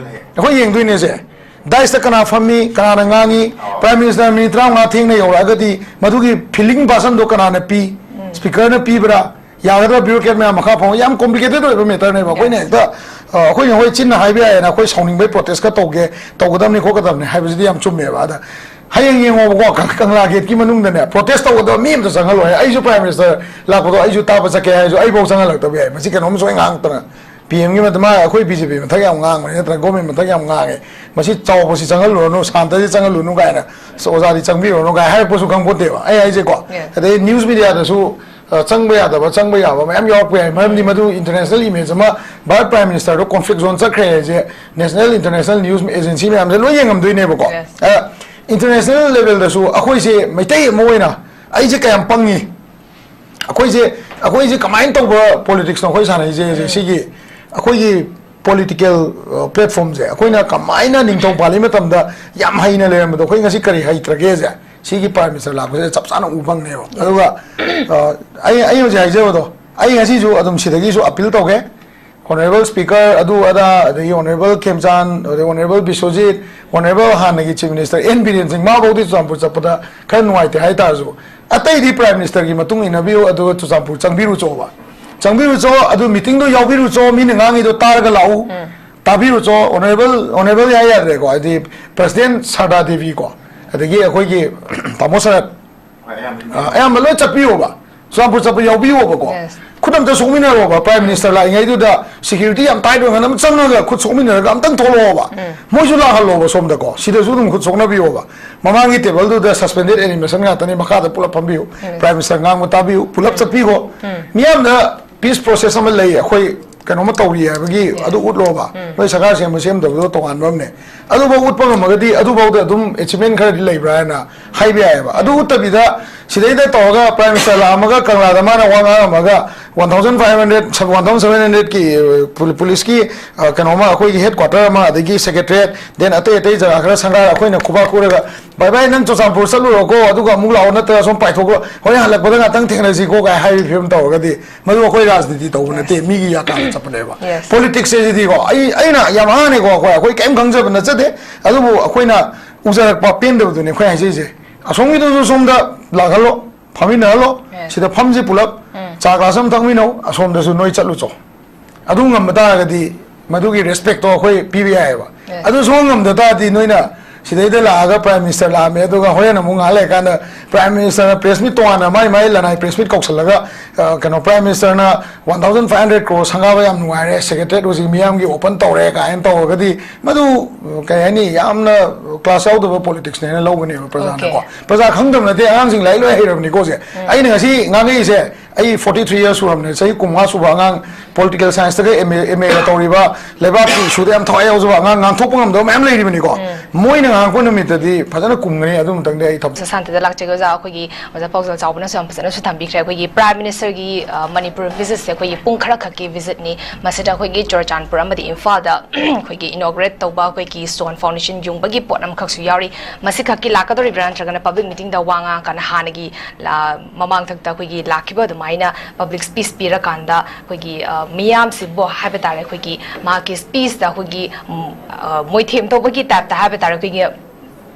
ꯑꯩꯈꯣꯏ ꯌꯦꯡꯗꯣꯏꯅꯦꯁꯦ꯫ ꯗꯥꯏꯁꯇ ꯀꯅꯥ ꯐꯝꯃꯤ, ꯀꯅꯥꯅ ꯉꯥꯡꯉꯤ? ꯄ꯭ꯔꯥꯏꯝ ꯃꯤꯅꯤꯁꯇꯔ ꯃꯤꯅꯤꯠ ꯇꯔꯥꯃꯉꯥ ꯊꯦꯡꯅ ꯌꯧꯔꯛꯑꯒꯗꯤ ꯃꯗꯨꯒꯤ ꯐꯤꯂꯤꯡ ꯄꯥꯁꯟꯗꯣ ꯀꯅꯥꯅ ꯄꯤ? ꯁ꯭ꯄꯤꯀꯔꯅ ꯄꯤꯕ꯭ꯔꯥ? ꯌꯥꯒꯗ꯭ꯔꯥ? ꯕ꯭ꯌꯨꯔꯣꯀ꯭ꯔꯦꯠ ꯃꯌꯥꯝ ꯃꯈꯥ ꯐꯝꯃ, ꯌꯥꯝ ꯀꯣꯝꯄ꯭ꯂꯤꯀꯦꯇꯦꯠ ꯑꯣꯏꯕ ꯃꯦꯇꯔꯅꯦꯕ꯫ ꯑꯩꯈꯣꯏꯅ ꯍꯦꯛꯇ, ꯑ, ꯑꯩꯈꯣꯏꯅ ꯍꯣꯏ ꯆꯤꯟꯅ ꯍꯥꯏꯕ ꯌꯥꯏꯌꯦꯅ ꯑꯩꯈꯣꯏ ꯁꯥꯎꯅꯤꯡꯕꯩ ꯄ꯭ꯔꯣꯇꯦꯁꯀ ꯇꯧꯒꯦ, ꯇꯧꯒꯗꯕꯅꯤ ꯈꯣꯠꯀꯗꯕꯅꯤ ꯍꯥꯏꯕꯁꯤꯗꯤ ꯌꯥꯝ ꯆꯨꯝꯃꯦꯕ꯫ ꯑꯗ ꯍꯌꯦꯡ ꯌꯦꯡꯉꯣꯕꯀꯣ, ꯀꯪ-, ꯀꯪꯂꯥ ꯒꯦꯠꯀꯤ ꯃꯅꯨꯡꯗꯅꯦ ꯄ꯭ꯔꯣꯇꯦꯁ ꯇꯧꯒꯗꯕ ꯃꯤ ꯑꯝꯇ ꯆꯪꯍꯜꯂꯣꯏ꯫ ꯑꯩꯁꯨ ꯄ꯭ꯔꯥꯏꯝ ꯃꯤꯅꯤꯁꯇꯔ ꯂꯥꯛꯄꯗꯣ ꯑꯩꯁꯨ ꯇꯥꯕ ꯆꯠꯀꯦ ꯍꯥꯏꯔꯁꯨ ꯑꯩꯐꯥꯎ ꯆꯪꯍꯜꯂꯛꯇꯕ ꯌꯥꯏ꯫ ꯃꯁꯤ ꯀꯩꯅꯣꯝ ꯁꯣꯏ ꯉꯥꯡꯇꯅ꯫ ꯄꯤ ꯑꯦꯝꯒꯤ ꯃꯇꯝ, ꯃꯥ ꯑꯩꯈꯣꯏ ꯕꯤ ꯖꯦ ꯄꯤ ꯃꯊꯛ ꯌꯥꯝ ꯉꯥꯡꯕꯅꯤ, ꯅꯠꯇ꯭ꯔꯒ ꯒꯣꯔꯃꯦꯟ ꯃꯊꯛ ꯌꯥꯝ ꯉꯥꯡꯉꯦ, "ꯃꯁꯤ ꯆꯥꯎꯕꯁꯤ ꯆꯪꯍꯜꯂꯨꯔꯅꯨ, ꯁꯥꯟꯇꯁꯤ ꯆꯪꯍꯜꯂꯨꯅꯨ" ꯀꯥꯏꯅ, "ꯑꯁ, ꯑꯣꯖꯥꯗꯤ ꯆꯪꯕꯤꯔꯨꯔꯅꯨ" ꯀꯥꯏꯅ ꯍꯥꯏꯔꯛꯄꯁꯨ ꯈꯪꯄꯣꯠꯇꯦꯕ ꯑꯩ ꯍꯥꯏꯁꯦꯀꯣ꯫ Yes. ꯑꯗꯩ ꯅ꯭ꯌꯨꯁ ꯃꯤꯗꯤꯌꯥꯗꯁꯨ, ꯑ, ꯆꯪꯕ ꯌꯥꯗꯕ, ꯆꯪꯕ ꯌꯥꯕ ꯃꯌꯥꯝ ꯌꯥꯎꯔꯛꯄ ꯌꯥꯏ꯫ ꯃꯔꯝꯗꯤ ꯃꯗꯨ ꯏꯟꯇꯔꯅꯦꯁꯅꯦꯜ ꯏꯃꯦꯖ ꯑꯃ, ꯚꯥꯔꯠ ꯄ꯭ꯔꯥꯏꯝ ꯃꯤꯅꯤꯁꯇꯔꯗꯣ ꯀꯣꯟꯐ꯭ꯂꯤꯛ ꯖꯣꯟ ꯆꯠꯈ꯭ꯔꯦ ꯍꯥꯏꯁꯦ ꯅꯦꯁꯅꯦꯜ ꯏꯟꯇꯔꯅꯦꯁꯅꯦꯜ ꯅ꯭ꯌꯨꯁ ꯑꯦꯖꯦꯟꯁꯤ ꯃꯌꯥꯝꯁꯦ ꯂꯣꯏ ꯌꯦꯡꯉꯝꯗꯣꯏꯅꯦꯕꯀꯣ꯫ Yes. ꯑ, ꯏꯟꯇꯔꯅꯦꯁꯅꯦꯜ ꯂꯦꯚꯦꯜꯗꯁꯨ ꯑꯩꯈꯣꯏꯁꯦ ꯃꯩꯇꯩ ꯑꯃ ꯑꯣꯏꯅ ꯑꯩꯁꯦ ꯀꯌꯥꯝ ꯄꯪꯉꯤ, ꯑꯩꯈꯣꯏꯁꯦ, ꯑꯩꯈꯣꯏꯁꯦ ꯀꯃꯥꯏꯅ ꯇꯧꯕ ꯄꯣꯂꯤꯇꯤꯛꯁꯅꯣ ꯑꯩꯈꯣꯏ ꯁꯥꯟꯅꯩꯁꯦ? ꯁꯤꯒꯤ ꯑꯩꯈꯣꯏꯒꯤ ꯄꯣꯂꯤꯇꯤꯀꯦꯜ ꯄ꯭ꯂꯦꯠꯐꯣꯝꯁꯦ ꯑꯩꯈꯣꯏꯅ ꯀꯃꯥꯏꯅ ꯅꯤꯡꯊꯧ ꯄꯥꯜꯂꯤ ꯃꯇꯝꯗ ꯌꯥꯝ ꯍꯩꯅ ꯂꯩꯔꯝꯕꯗꯣ ꯑꯩꯈꯣꯏ ꯉꯁꯤ ꯀꯔꯤ ꯍꯩꯇ꯭ꯔꯒꯦꯁꯦ ꯁꯤꯒꯤ ꯄ꯭ꯔꯥꯏꯝ ꯃꯤꯅꯤꯁꯇꯔ ꯂꯥꯛꯄꯁꯤꯗ ꯆꯞ ꯆꯥꯅ ꯎ ꯐꯪꯅꯦꯕ꯫ ꯑꯗꯨꯒ, ꯑ, ꯑꯩ, ꯑꯩ ꯍꯧꯖꯤꯛ ꯍꯥꯏꯖꯕꯗꯣ, ꯑꯩ ꯉꯁꯤꯁꯨ ꯑꯗꯨꯝ ꯁꯤꯗꯒꯤꯁꯨ ꯑꯄꯤꯜ ꯇꯧꯒꯦ꯫ Honourable Speaker ꯑꯗꯨ ꯑꯗꯥ, ꯑꯗꯒꯤ Honourable ꯈꯦꯝꯆꯥꯟ, ꯑꯗꯩ Honourable ꯕꯤꯁ꯭ꯋꯖꯤꯠ, Honourable ꯍꯥꯟꯅꯒꯤ Chief Minister ꯑꯦꯟ ꯕꯤꯔꯦꯟ ꯁꯤꯡ, ꯃꯥꯐꯧꯗꯤ ꯆꯨꯔꯆꯥꯟꯄꯨꯔ ꯆꯠꯄꯗ ꯈꯔ ꯅꯨꯡꯉꯥꯏꯇꯦ ꯍꯥꯏꯇꯥꯔꯁꯨ, ꯑꯇꯩꯗꯤ Prime Minister ꯒꯤ ꯃꯇꯨꯡ ꯏꯟꯅꯕꯤꯌꯨ, ꯑꯗꯨꯒ ꯆꯨꯔꯆꯥꯟꯄꯨꯔ ꯆꯪꯕꯤꯔꯨꯆꯣꯕ꯫ ꯆꯪꯕꯤꯔꯨꯆꯣ, ꯑꯗꯨ meeting ꯗꯣ ꯌꯥꯎꯕꯤꯔꯨꯆꯣ, ꯃꯤꯅ ꯉꯥꯡꯉꯤꯗꯣ ꯇꯥꯔꯒ ꯂꯥꯛꯎ, ꯇꯥꯕꯤꯔꯨꯆꯣ꯫ Honourable, Honourable ꯍꯥꯏ ꯌꯥꯗ꯭ꯔꯦꯀꯣ, ꯍꯥꯏꯗꯤ President ꯁꯔꯗꯥ ꯗꯦꯕꯤ ꯀꯣ, ꯑꯗꯒꯤ ꯑꯩꯈꯣꯏꯒꯤ ꯇꯥꯃꯣ ꯁꯔꯠ, ꯑ, ꯑꯌꯥꯝꯕ ꯂꯣꯏ ꯆꯠꯄꯤꯌꯣꯕ, ꯆꯨꯔꯆꯥꯟꯄꯨꯔ ꯆꯠꯄ ꯌꯥꯎꯕꯤꯌꯣꯕꯀꯣ꯫ Yes. ꯈꯨꯗꯛꯇ ꯁꯣꯛꯃꯤꯟꯅꯔꯣꯕ, Prime Minister ꯂꯥꯛꯏꯉꯩꯗꯨꯗ security ꯌꯥꯝ tight ꯑꯣꯏꯔꯒꯅ ꯑꯃ ꯆꯪꯉꯒ ꯈꯨꯠ ꯁꯣꯛꯃꯤꯟꯅꯔꯒ ꯑꯝꯇꯪ ꯊꯣꯛꯂꯛꯑꯣꯕ꯫ ꯃꯣꯏꯁꯨ ꯂꯥꯛꯍꯜꯂꯣꯕ ꯁꯣꯝꯗꯀꯣ, ꯁꯤꯗꯁꯨ ꯑꯗꯨꯝ ꯈꯨꯠ ꯁꯣꯛꯅꯕꯤꯌꯣꯕ꯫ ꯃꯃꯥꯡꯒꯤ table ꯗꯨꯗ suspended animation ꯉꯥꯛꯇꯅꯤ, ꯃꯈꯥꯗ ꯄꯨꯂꯞ ꯐꯝꯕꯤꯌꯨ꯫ Prime Minister ꯉꯥꯡꯕ ꯇꯥꯕꯤꯌꯨ, ꯄꯨꯂꯞ ꯆꯠꯄꯤꯈꯣ꯫ ꯃꯤꯌꯥꯝꯗ peace process ꯑꯃ ꯂꯩ, ꯑꯩꯈꯣꯏ ꯀꯩꯅꯣꯝꯃ ꯇꯧꯔꯤ ꯍꯥꯏꯕꯒꯤ ꯑꯗꯨ ꯎꯠꯂꯣꯕ꯫ ꯅꯣꯏ ꯁꯔꯀꯥꯔ ꯁꯦꯝꯕ ꯁꯦꯝꯗꯕꯗꯣ ꯇꯣꯉꯥꯟꯕ ꯑꯃꯅꯦ꯫ ꯑꯗꯨꯐꯥꯎ ꯎꯠꯄ ꯉꯝꯃꯒꯗꯤ ꯑꯗꯨꯐꯥꯎꯗ ꯑꯗꯨꯝ achievement ꯈꯔꯗꯤ ꯂꯩꯕ꯭ꯔꯥ ꯍꯥꯏꯅ ꯍꯥꯏꯕ ꯌꯥꯏꯑꯕ꯫ ꯑꯗꯨ ꯎꯠꯇꯕꯤꯗ ꯁꯤꯗꯩꯗ ꯇꯧꯔꯒ Prime Minister ꯂꯥꯛꯑꯝꯃꯒ ꯀꯪꯂꯥꯗ ꯃꯥꯅ ꯋꯥ ꯉꯥꯡꯉꯝꯃꯒ one thousand five hundred, one thousand seven hundred ꯀꯤ, ꯑ, ꯄꯨ-, ꯄꯨꯂꯤꯁꯀꯤ, ꯑ, ꯀꯩꯅꯣꯃ, ꯑꯩꯈꯣꯏꯒꯤ headquarter ꯑꯃ, ꯑꯗꯒꯤ secretariat, then ꯑꯇꯩ ꯑꯇꯩ ꯖꯒꯥ ꯈꯔ ꯁꯪꯒꯥꯔ ꯑꯩꯈꯣꯏꯅ ꯈꯨꯕꯥꯛ ꯈꯨꯔꯒ, "ꯚꯥꯏ ꯚꯥꯏ, ꯅꯪ ꯆꯨꯔꯆꯥꯟꯄꯨꯔ ꯆꯠꯂꯨꯔꯣꯀꯣ, ꯑꯗꯨꯒ ꯑꯃꯨꯛ ꯂꯥꯛꯑꯣ, ꯅꯠꯇ꯭ꯔꯒ ꯁꯣꯝ ꯄꯥꯏꯊꯣꯛꯈ꯭ꯔꯣ, ꯍꯣꯔꯦꯟ ꯍꯜꯂꯛꯄꯗ ꯉꯥꯛꯇꯪ ꯊꯦꯡꯅꯁꯤꯀꯣ" ꯀꯥꯏ ꯍꯥꯏꯕꯒꯤ ꯐꯤꯕꯝ ꯇꯧꯔꯒꯗꯤ, ꯃꯗꯨ ꯑꯩꯈꯣꯏ ꯔꯥꯖꯅꯤꯇꯤ ꯇꯧꯕ ꯅꯠꯇꯦ, ꯃꯤꯒꯤ ꯌꯥꯀꯥꯗ ꯆꯠꯄꯅꯦꯕ꯫ Yes. Politics ꯁꯤꯗꯤꯀꯣ, ꯑꯩ, ꯑꯩꯅ ꯌꯥꯝ ꯑꯉꯥꯡꯅꯤꯀꯣ, ꯑꯩꯈꯣꯏ, ꯑꯩꯈꯣꯏ ꯀꯔꯤꯝ ꯈꯪꯖꯕ ꯅꯠꯆꯗꯦ꯫ ꯑꯗꯨꯕꯨ ꯑꯩꯈꯣꯏꯅ ꯎꯖꯔꯛꯄ ꯄꯦꯟꯗꯕꯗꯨꯅꯤ ꯑꯩꯈꯣꯏ ꯍꯥꯏꯖꯔꯤꯁꯦ꯫ ꯑꯁꯣꯝꯒꯤꯗꯨꯁꯨ ꯁꯣꯝꯗ ꯂꯥꯛꯍꯜꯂꯣ, ꯐꯝꯃꯤꯟꯅꯍꯜꯂꯣ, Yes. ꯁꯤꯗ ꯐꯝꯁꯤ ꯄꯨꯂꯞ, ꯎꯝ. ꯆꯥ glass ꯑꯃ ꯊꯛꯃꯤꯟꯅꯧ, ꯑꯁꯣꯝꯗꯁꯨ ꯅꯣꯏ ꯆꯠꯂꯨꯆꯣ꯫ ꯑꯗꯨ ꯉꯝꯕ ꯇꯥꯔꯒꯗꯤ ꯃꯗꯨꯒꯤ respect ꯇꯣ ꯑꯩꯈꯣꯏ ꯄꯤꯕ ꯌꯥꯏꯑꯕ꯫ Yes. ꯑꯗꯨ ꯁꯨꯡꯉꯝ ꯉꯝꯗ ꯇꯥꯔꯗꯤ, ꯅꯣꯏꯅ ꯁꯤꯗꯩꯗ ꯂꯥꯛꯑꯒ Prime Minister ꯂꯥꯛꯑꯝꯃꯦ, ꯑꯗꯨꯒ ꯍꯣꯔꯦꯟ ꯑꯃꯨꯛ ꯉꯥꯏꯍꯥꯛ ꯂꯩꯔꯀꯥꯟꯗ Prime Minister ꯅ press meet ꯇꯣꯉꯥꯟꯅ ꯃꯥꯏ ꯃꯥꯏ ꯂꯅꯥꯏ press meet ꯀꯧꯁꯜꯂꯒ, ꯑ, ꯀꯩꯅꯣ, Prime Minister ꯅ one thousand five hundred crore ꯁꯪꯒꯥꯕ ꯌꯥꯝ ꯅꯨꯡꯉꯥꯏꯔꯦ, Secretariat ꯍꯧꯖꯤꯛ ꯃꯤꯌꯥꯝꯒꯤ open ꯇꯧꯔꯦ ꯀꯥꯏꯅ ꯇꯧꯔꯒꯗꯤ, ꯃꯗꯨ, ꯀꯩ ꯍꯥꯏꯅꯤ, ꯌꯥꯝꯅ class ꯌꯥꯎꯗꯕ politics ꯅꯦꯅ ꯂꯧꯒꯅꯦꯕ ꯄ꯭ꯔꯖꯥꯅꯀꯣ꯫ Okay. ꯄ꯭ꯔꯖꯥ ꯈꯪꯗꯕ ꯅꯠꯇꯦ, ꯑꯉꯥꯡꯁꯤꯡ ꯂꯥꯏꯔꯤꯛ ꯂꯣꯏ ꯍꯩꯔꯕꯅꯤꯀꯣ ꯍꯧꯖꯤꯛ꯫ ꯑꯩꯅ ꯉꯁꯤ ꯉꯥꯡꯉꯛꯏꯁꯦ, ꯑꯩ forty three years ꯁꯨꯔꯕꯅꯦ, ꯆꯍꯤ ꯀꯨꯟꯃꯉꯥ ꯁꯨꯕ ꯑꯉꯥꯡ, political science tug M A, M A ꯒ ꯇꯧꯔꯤꯕ, ꯂꯩꯕꯥꯛꯀꯤ issue ꯗ ꯌꯥꯝ ꯊꯋꯥꯏ ꯌꯥꯎꯖꯕ ꯑꯉꯥꯡ, ꯉꯥꯡꯊꯣꯛꯄ ꯉꯝꯗꯕ ꯃꯌꯥꯝ ꯂꯩꯔꯤꯕꯅꯤꯀꯣ꯫ ꯃꯣꯏꯅ ꯉꯥꯡꯉꯛꯄ ꯅꯨꯃꯤꯠꯇꯗꯤ ꯐꯖꯅ ꯀꯨꯝꯒꯅꯤ꯫ ꯑꯗꯨ ꯃꯇꯪꯗꯤ ꯑꯩ ꯊꯝ- ꯁꯥꯟꯇꯤꯗ ꯂꯥꯛꯆꯒꯦ ꯑꯣꯖꯥ꯫ ꯑꯩꯈꯣꯏꯒꯤ ꯑꯣꯖꯥ ꯄꯥꯎꯖꯦꯜ ꯆꯥꯎꯕꯅꯁꯨ ꯌꯥꯝ ꯐꯖꯅꯁꯨ ꯊꯝꯕꯤꯈ꯭ꯔꯦ꯫ ꯑꯩꯈꯣꯏꯒꯤ Prime Ministerꯒꯤ, ꯑ, ꯃꯅꯤꯄꯨꯔ visitꯁꯦ ꯑꯩꯈꯣꯏꯒꯤ ꯄꯨꯡ ꯈꯔꯈꯛꯀꯤ visitꯅꯤ꯫ ꯃꯁꯤꯗ ꯑꯩꯈꯣꯏꯒꯤ ꯆꯨꯔꯆꯥꯟꯄꯨꯔ ꯑꯃꯗꯤ ꯏꯝꯐꯥꯜꯗ ꯑꯩꯈꯣꯏꯒꯤ inaugurate ꯇꯧꯕ ꯑꯩꯈꯣꯏꯒꯤ stone foundation ꯌꯨꯡꯕꯒꯤ ꯄꯣꯠ ꯑꯃꯈꯛꯁꯨ ꯌꯥꯎꯔꯤ꯫ ꯃꯁꯤ ꯈꯛꯀꯤ ꯂꯥꯛꯀꯗꯧꯔꯤꯕ꯭ꯔꯥ, ꯅꯠꯇ꯭ꯔꯒꯅ public meetingꯗ ꯋꯥ ꯉꯥꯡꯉꯀꯥꯟꯗ ꯍꯥꯟꯅꯒꯤ, ꯑ, ꯃꯃꯥꯡꯊꯛꯇ ꯑꯩꯈꯣꯏꯒꯤ ꯂꯥꯛꯈꯤꯕ ꯑꯗꯨꯃꯥꯏꯅ public speech ꯄꯤꯔꯀꯥꯟꯗ ꯑꯩꯈꯣꯏꯒꯤ, ꯑ, ꯃꯤꯌꯥꯝꯁꯤꯕꯨ ꯍꯥꯏꯕ ꯇꯥꯔꯦ, ꯑꯩꯈꯣꯏꯒꯤ ꯃꯍꯥꯛꯀꯤ speechꯇ ꯑꯩꯈꯣꯏꯒꯤ, ꯎꯝ, ꯑ, ꯃꯣꯏꯊꯦꯝ ꯇꯧꯕꯒꯤ typeꯇ ꯍꯥꯏꯕ ꯇꯥꯔꯦ, ꯑꯩꯈꯣꯏꯒꯤ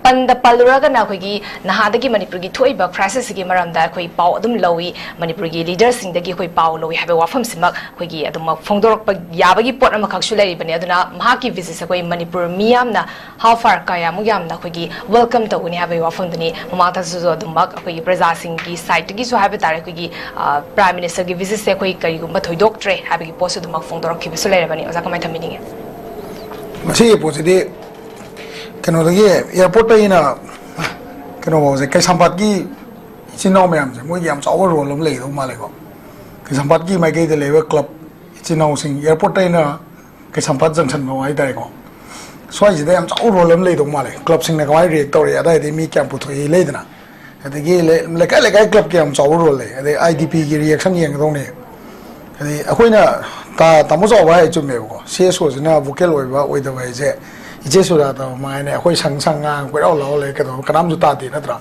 ꯄꯟꯗ ꯄꯜꯂꯨꯔꯒꯅ ꯑꯩꯈꯣꯏꯒꯤ ꯅꯍꯥꯗꯒꯤ ꯃꯅꯤꯄꯨꯔꯒꯤ ꯊꯣꯛꯏꯕ crisisꯁꯤꯒꯤ ꯃꯔꯝꯗ ꯑꯩꯈꯣꯏ ꯄꯥꯎ ꯑꯗꯨꯝ ꯂꯧꯏ, ꯃꯅꯤꯄꯨꯔꯒꯤ leaderꯁꯤꯡꯗꯒꯤ ꯑꯩꯈꯣꯏ ꯄꯥꯎ ꯂꯧꯏ ꯍꯥꯏꯕ ꯋꯥꯐꯝꯁꯤꯃꯛ ꯑꯩꯈꯣꯏꯒꯤ ꯑꯗꯨꯃꯛ ꯐꯣꯡꯗꯣꯔꯛꯄ ꯌꯥꯕꯒꯤ ꯄꯣꯠ ꯑꯃꯈꯛꯁꯨ ꯂꯩꯔꯤꯕꯅꯤ꯫ ꯑꯗꯨꯅ ꯃꯍꯥꯛꯀꯤ visitꯁꯦ ꯑꯩꯈꯣꯏ ꯃꯅꯤꯄꯨꯔ ꯃꯤꯌꯥꯝꯅ how far, ꯀꯌꯥꯃꯨꯛ ꯌꯥꯝꯅ ꯑꯩꯈꯣꯏꯒꯤ welcome ꯇꯧꯒꯅꯤ ꯍꯥꯏꯕꯒꯤ ꯋꯥꯐꯝꯗꯨꯅꯤ꯫ ꯃꯃꯥꯡꯗꯁꯨ ꯑꯗꯨꯃꯛ ꯑꯩꯈꯣꯏꯒꯤ ꯄ꯭ꯔꯖꯥꯁꯤꯡꯒꯤ sideꯇꯒꯤꯁꯨ ꯍꯥꯏꯕ ꯇꯥꯔꯦ, ꯑꯩꯈꯣꯏꯒꯤ, ꯑ, Prime Ministerꯒꯤ visitꯁꯦ ꯑꯩꯈꯣꯏ ꯀꯔꯤꯒꯨꯝꯕ ꯊꯣꯏꯗꯣꯛꯇ꯭ꯔꯦ ꯍꯥꯏꯕꯒꯤ ꯄꯣꯠꯁꯨ ꯑꯗꯨꯃꯛ ꯐꯣꯡꯗꯣꯔꯛꯈꯤꯕꯁꯨ ꯂꯩꯔꯕꯅꯤ꯫ ꯑꯣꯖꯥ, ꯀꯃꯥꯏꯅ ꯊꯝꯕꯤꯅꯤꯡꯉꯤ? ꯃꯁꯤꯒꯤ ꯄꯣꯠꯁꯤꯗꯤ ꯀꯩꯅꯣꯗꯒꯤ, airportꯇꯒꯤꯅ ꯀꯩꯅꯣꯐꯥꯎꯁꯦ, ꯀꯩꯁꯥꯝꯄꯥꯠꯀꯤ ꯏꯆꯤꯟ ꯏꯅꯥꯎ ꯃꯌꯥꯝꯁꯦ, ꯃꯣꯏꯒꯤ ꯌꯥꯝ ꯆꯥꯎꯕ role ꯑꯃ ꯂꯩꯒꯗꯧ ꯃꯥꯜꯂꯦꯀꯣ꯫ ꯀꯩꯁꯥꯝꯄꯥꯠꯀꯤ ꯃꯥꯏꯀꯩꯗ ꯂꯩꯕ club ꯏꯆꯤꯟ ꯏꯅꯥꯎꯁꯤꯡ, airportꯇꯩꯅ ꯀꯩꯁꯥꯝꯄꯥꯠ junction ꯐꯥꯎ ꯍꯥꯏꯇꯥꯔꯦꯀꯣ, ꯁ꯭ꯋꯥꯏꯁꯤꯗ ꯌꯥꯝ ꯆꯥꯎꯕ role ꯑꯃ ꯂꯩꯗꯧ ꯃꯥꯜꯂꯦ꯫ Clubꯁꯤꯡꯅ ꯀꯃꯥꯏꯅ react ꯇꯧꯔꯛꯑꯦ, ꯑꯗꯥꯏꯗꯒꯤ ꯃꯤ ꯀꯌꯥꯝ ꯄꯨꯊꯣꯛꯏ ꯂꯩꯗꯅ, ꯑꯗꯒꯤ ꯂꯩ-, ꯂꯩꯀꯥꯏ ꯂꯩꯀꯥꯏ clubꯀꯤ ꯌꯥꯝ ꯆꯥꯎꯕ role ꯂꯩ꯫ ꯑꯗꯩ IDPꯒꯤ reaction ꯌꯦꯡꯒꯗꯧꯅꯦ꯫ ꯑꯗꯩ ꯑꯩꯈꯣꯏꯅ ꯇꯥ-, ꯇꯥꯃꯣ ꯆꯥꯎꯕ ꯍꯥꯏ ꯆꯨꯝꯃꯦꯕꯀꯣ, CSOꯁꯤꯅ vocal ꯑꯣꯏꯕ ꯑꯣꯏꯗꯕ ꯍꯥꯏꯁꯦ ꯏꯆꯦ ꯁꯨꯖꯥꯇꯥ ꯃꯉꯥꯏꯅꯦ꯫ ꯑꯩꯈꯣꯏ ꯁꯪ ꯁꯪ ꯉꯥꯡ ꯀꯣꯏꯔꯥꯎ ꯂꯥꯎ ꯂꯩ, ꯀꯩꯗꯧꯕ, ꯀꯅꯥꯝꯁꯨ ꯇꯥꯗꯦ ꯅꯠꯇ꯭ꯔꯥ?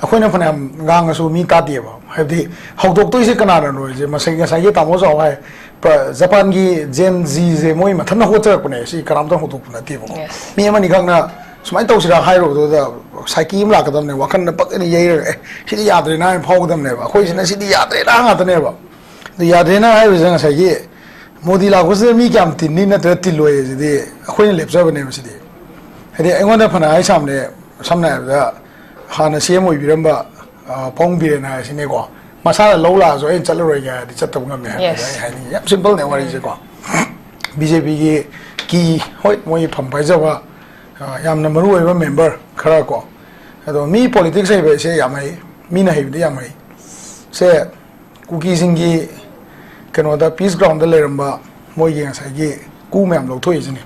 ꯑꯩꯈꯣꯏꯅ ꯐꯅꯌꯥꯝ ꯉꯥꯡꯉꯁꯨ ꯃꯤ ꯇꯥꯗꯦꯕ꯫ ꯍꯥꯏꯕꯗꯤ ꯍꯧꯗꯣꯛꯇꯣꯏꯁꯦ ꯀꯅꯥꯅꯅꯣ ꯍꯥꯏꯁꯦ, ꯃꯁꯤ ꯉꯁꯥꯏꯒꯤ ꯇꯥꯃꯣ ꯆꯥꯎ ꯍꯥꯏ, ꯄ-, ꯖꯄꯥꯟꯒꯤ Gen Zꯁꯦ ꯃꯣꯏ ꯃꯊꯟꯇ ꯍꯧꯒꯠꯆꯔꯛꯄꯅꯦ, ꯁꯤ ꯀꯅꯥꯝꯇ ꯍꯧꯗꯣꯛꯄ ꯅꯠꯇꯦꯕꯀꯣ꯫ Yes. ꯃꯤ ꯑꯃꯅꯤ ꯈꯛꯅ ꯁꯨꯃꯥꯏꯅ ꯇꯧꯁꯤꯔꯥ ꯍꯥꯏꯔꯨꯕꯗꯨꯗ psyche ꯑꯃ ꯂꯥꯛꯀꯗꯕꯅꯦ, ꯋꯥꯈꯜꯗ ꯄꯛ ꯑꯅ ꯌꯩꯔꯒ, "ꯑꯦ, ꯁꯤꯗꯤ ꯌꯥꯗ꯭ꯔꯦꯅ" ꯍꯥꯏꯅ ꯐꯥꯎꯒꯗꯕꯅꯦꯕ꯫ ꯑꯩꯈꯣꯏꯁꯤꯅ "ꯁꯤꯗꯤ ꯌꯥꯗ꯭ꯔꯦꯅ" ꯉꯥꯛꯇꯅꯦꯕ꯫ ꯑꯗꯨ ꯌꯥꯗ꯭ꯔꯦꯅ ꯍꯥꯏꯕꯁꯤꯗ ꯉꯁꯥꯏꯒꯤ ꯃꯣꯗꯤ ꯂꯥꯛꯄꯁꯤꯗ ꯃꯤ ꯀꯌꯥꯝ ꯇꯤꯟꯅꯤ ꯅꯠꯇ꯭ꯔꯒ ꯇꯤꯜꯂꯣꯏ ꯍꯥꯏꯁꯤꯗꯤ ꯑꯩꯈꯣꯏꯅ ꯂꯦꯞꯆꯕꯅꯦꯕ꯫ ꯁꯤꯗꯤ ꯍꯥꯏꯗꯤ ꯑꯩꯉꯣꯟꯗ ꯐꯅ ꯍꯥꯏ ꯁꯥꯝꯅꯦ, ꯁꯝꯅ ꯍꯥꯏꯔꯕꯗ ꯍꯥꯟꯅ CM ꯑꯣꯏꯕꯤꯔꯝꯕ, ꯑ, ꯄꯥꯕꯨꯡ ꯕꯤꯔꯦꯟ ꯍꯥꯏꯁꯤꯅꯦꯀꯣ, ꯃꯁꯥꯅ ꯂꯧ ꯂꯥꯛꯑꯁꯨ ꯑꯩꯅ ꯆꯠꯂꯔꯣꯏꯒꯦ ꯍꯥꯏꯔꯗꯤ ꯆꯠꯇꯕ ꯉꯝꯃꯦ ꯍꯥꯏꯕꯗꯨꯗ Yes. ꯑꯩ ꯍꯥꯏꯅꯤꯡꯉꯤ꯫ ꯌꯥꯝ simpleꯅꯦ ꯋꯥꯔꯤꯁꯦꯀꯣ꯫ BJPꯒꯤ ꯀꯤ, ꯍꯣꯏ, ꯃꯣꯏꯒꯤ ꯐꯝ ꯄꯥꯏꯖꯕ, ꯑ, ꯌꯥꯝꯅ ꯃꯔꯨ ꯑꯣꯏꯕ member ꯈꯔ ꯀꯣ, ꯑꯗꯣ ꯃꯤ politics ꯍꯩꯕꯁꯦ ꯌꯥꯝ ꯍꯩ, ꯃꯤꯅ ꯍꯩꯕꯗꯤ ꯌꯥꯝ ꯍꯩ꯫ ꯁꯦ ꯀꯨꯀꯤꯁꯤꯡꯒꯤ ꯀꯩꯅꯣꯗ peace groundꯗ ꯂꯩꯔꯝꯕ ꯃꯣꯏꯒꯤ ꯉꯁꯥꯏꯒꯤ ꯀꯨ ꯃꯌꯥꯝ ꯂꯧꯊꯣꯛꯏꯁꯤꯅꯤ꯫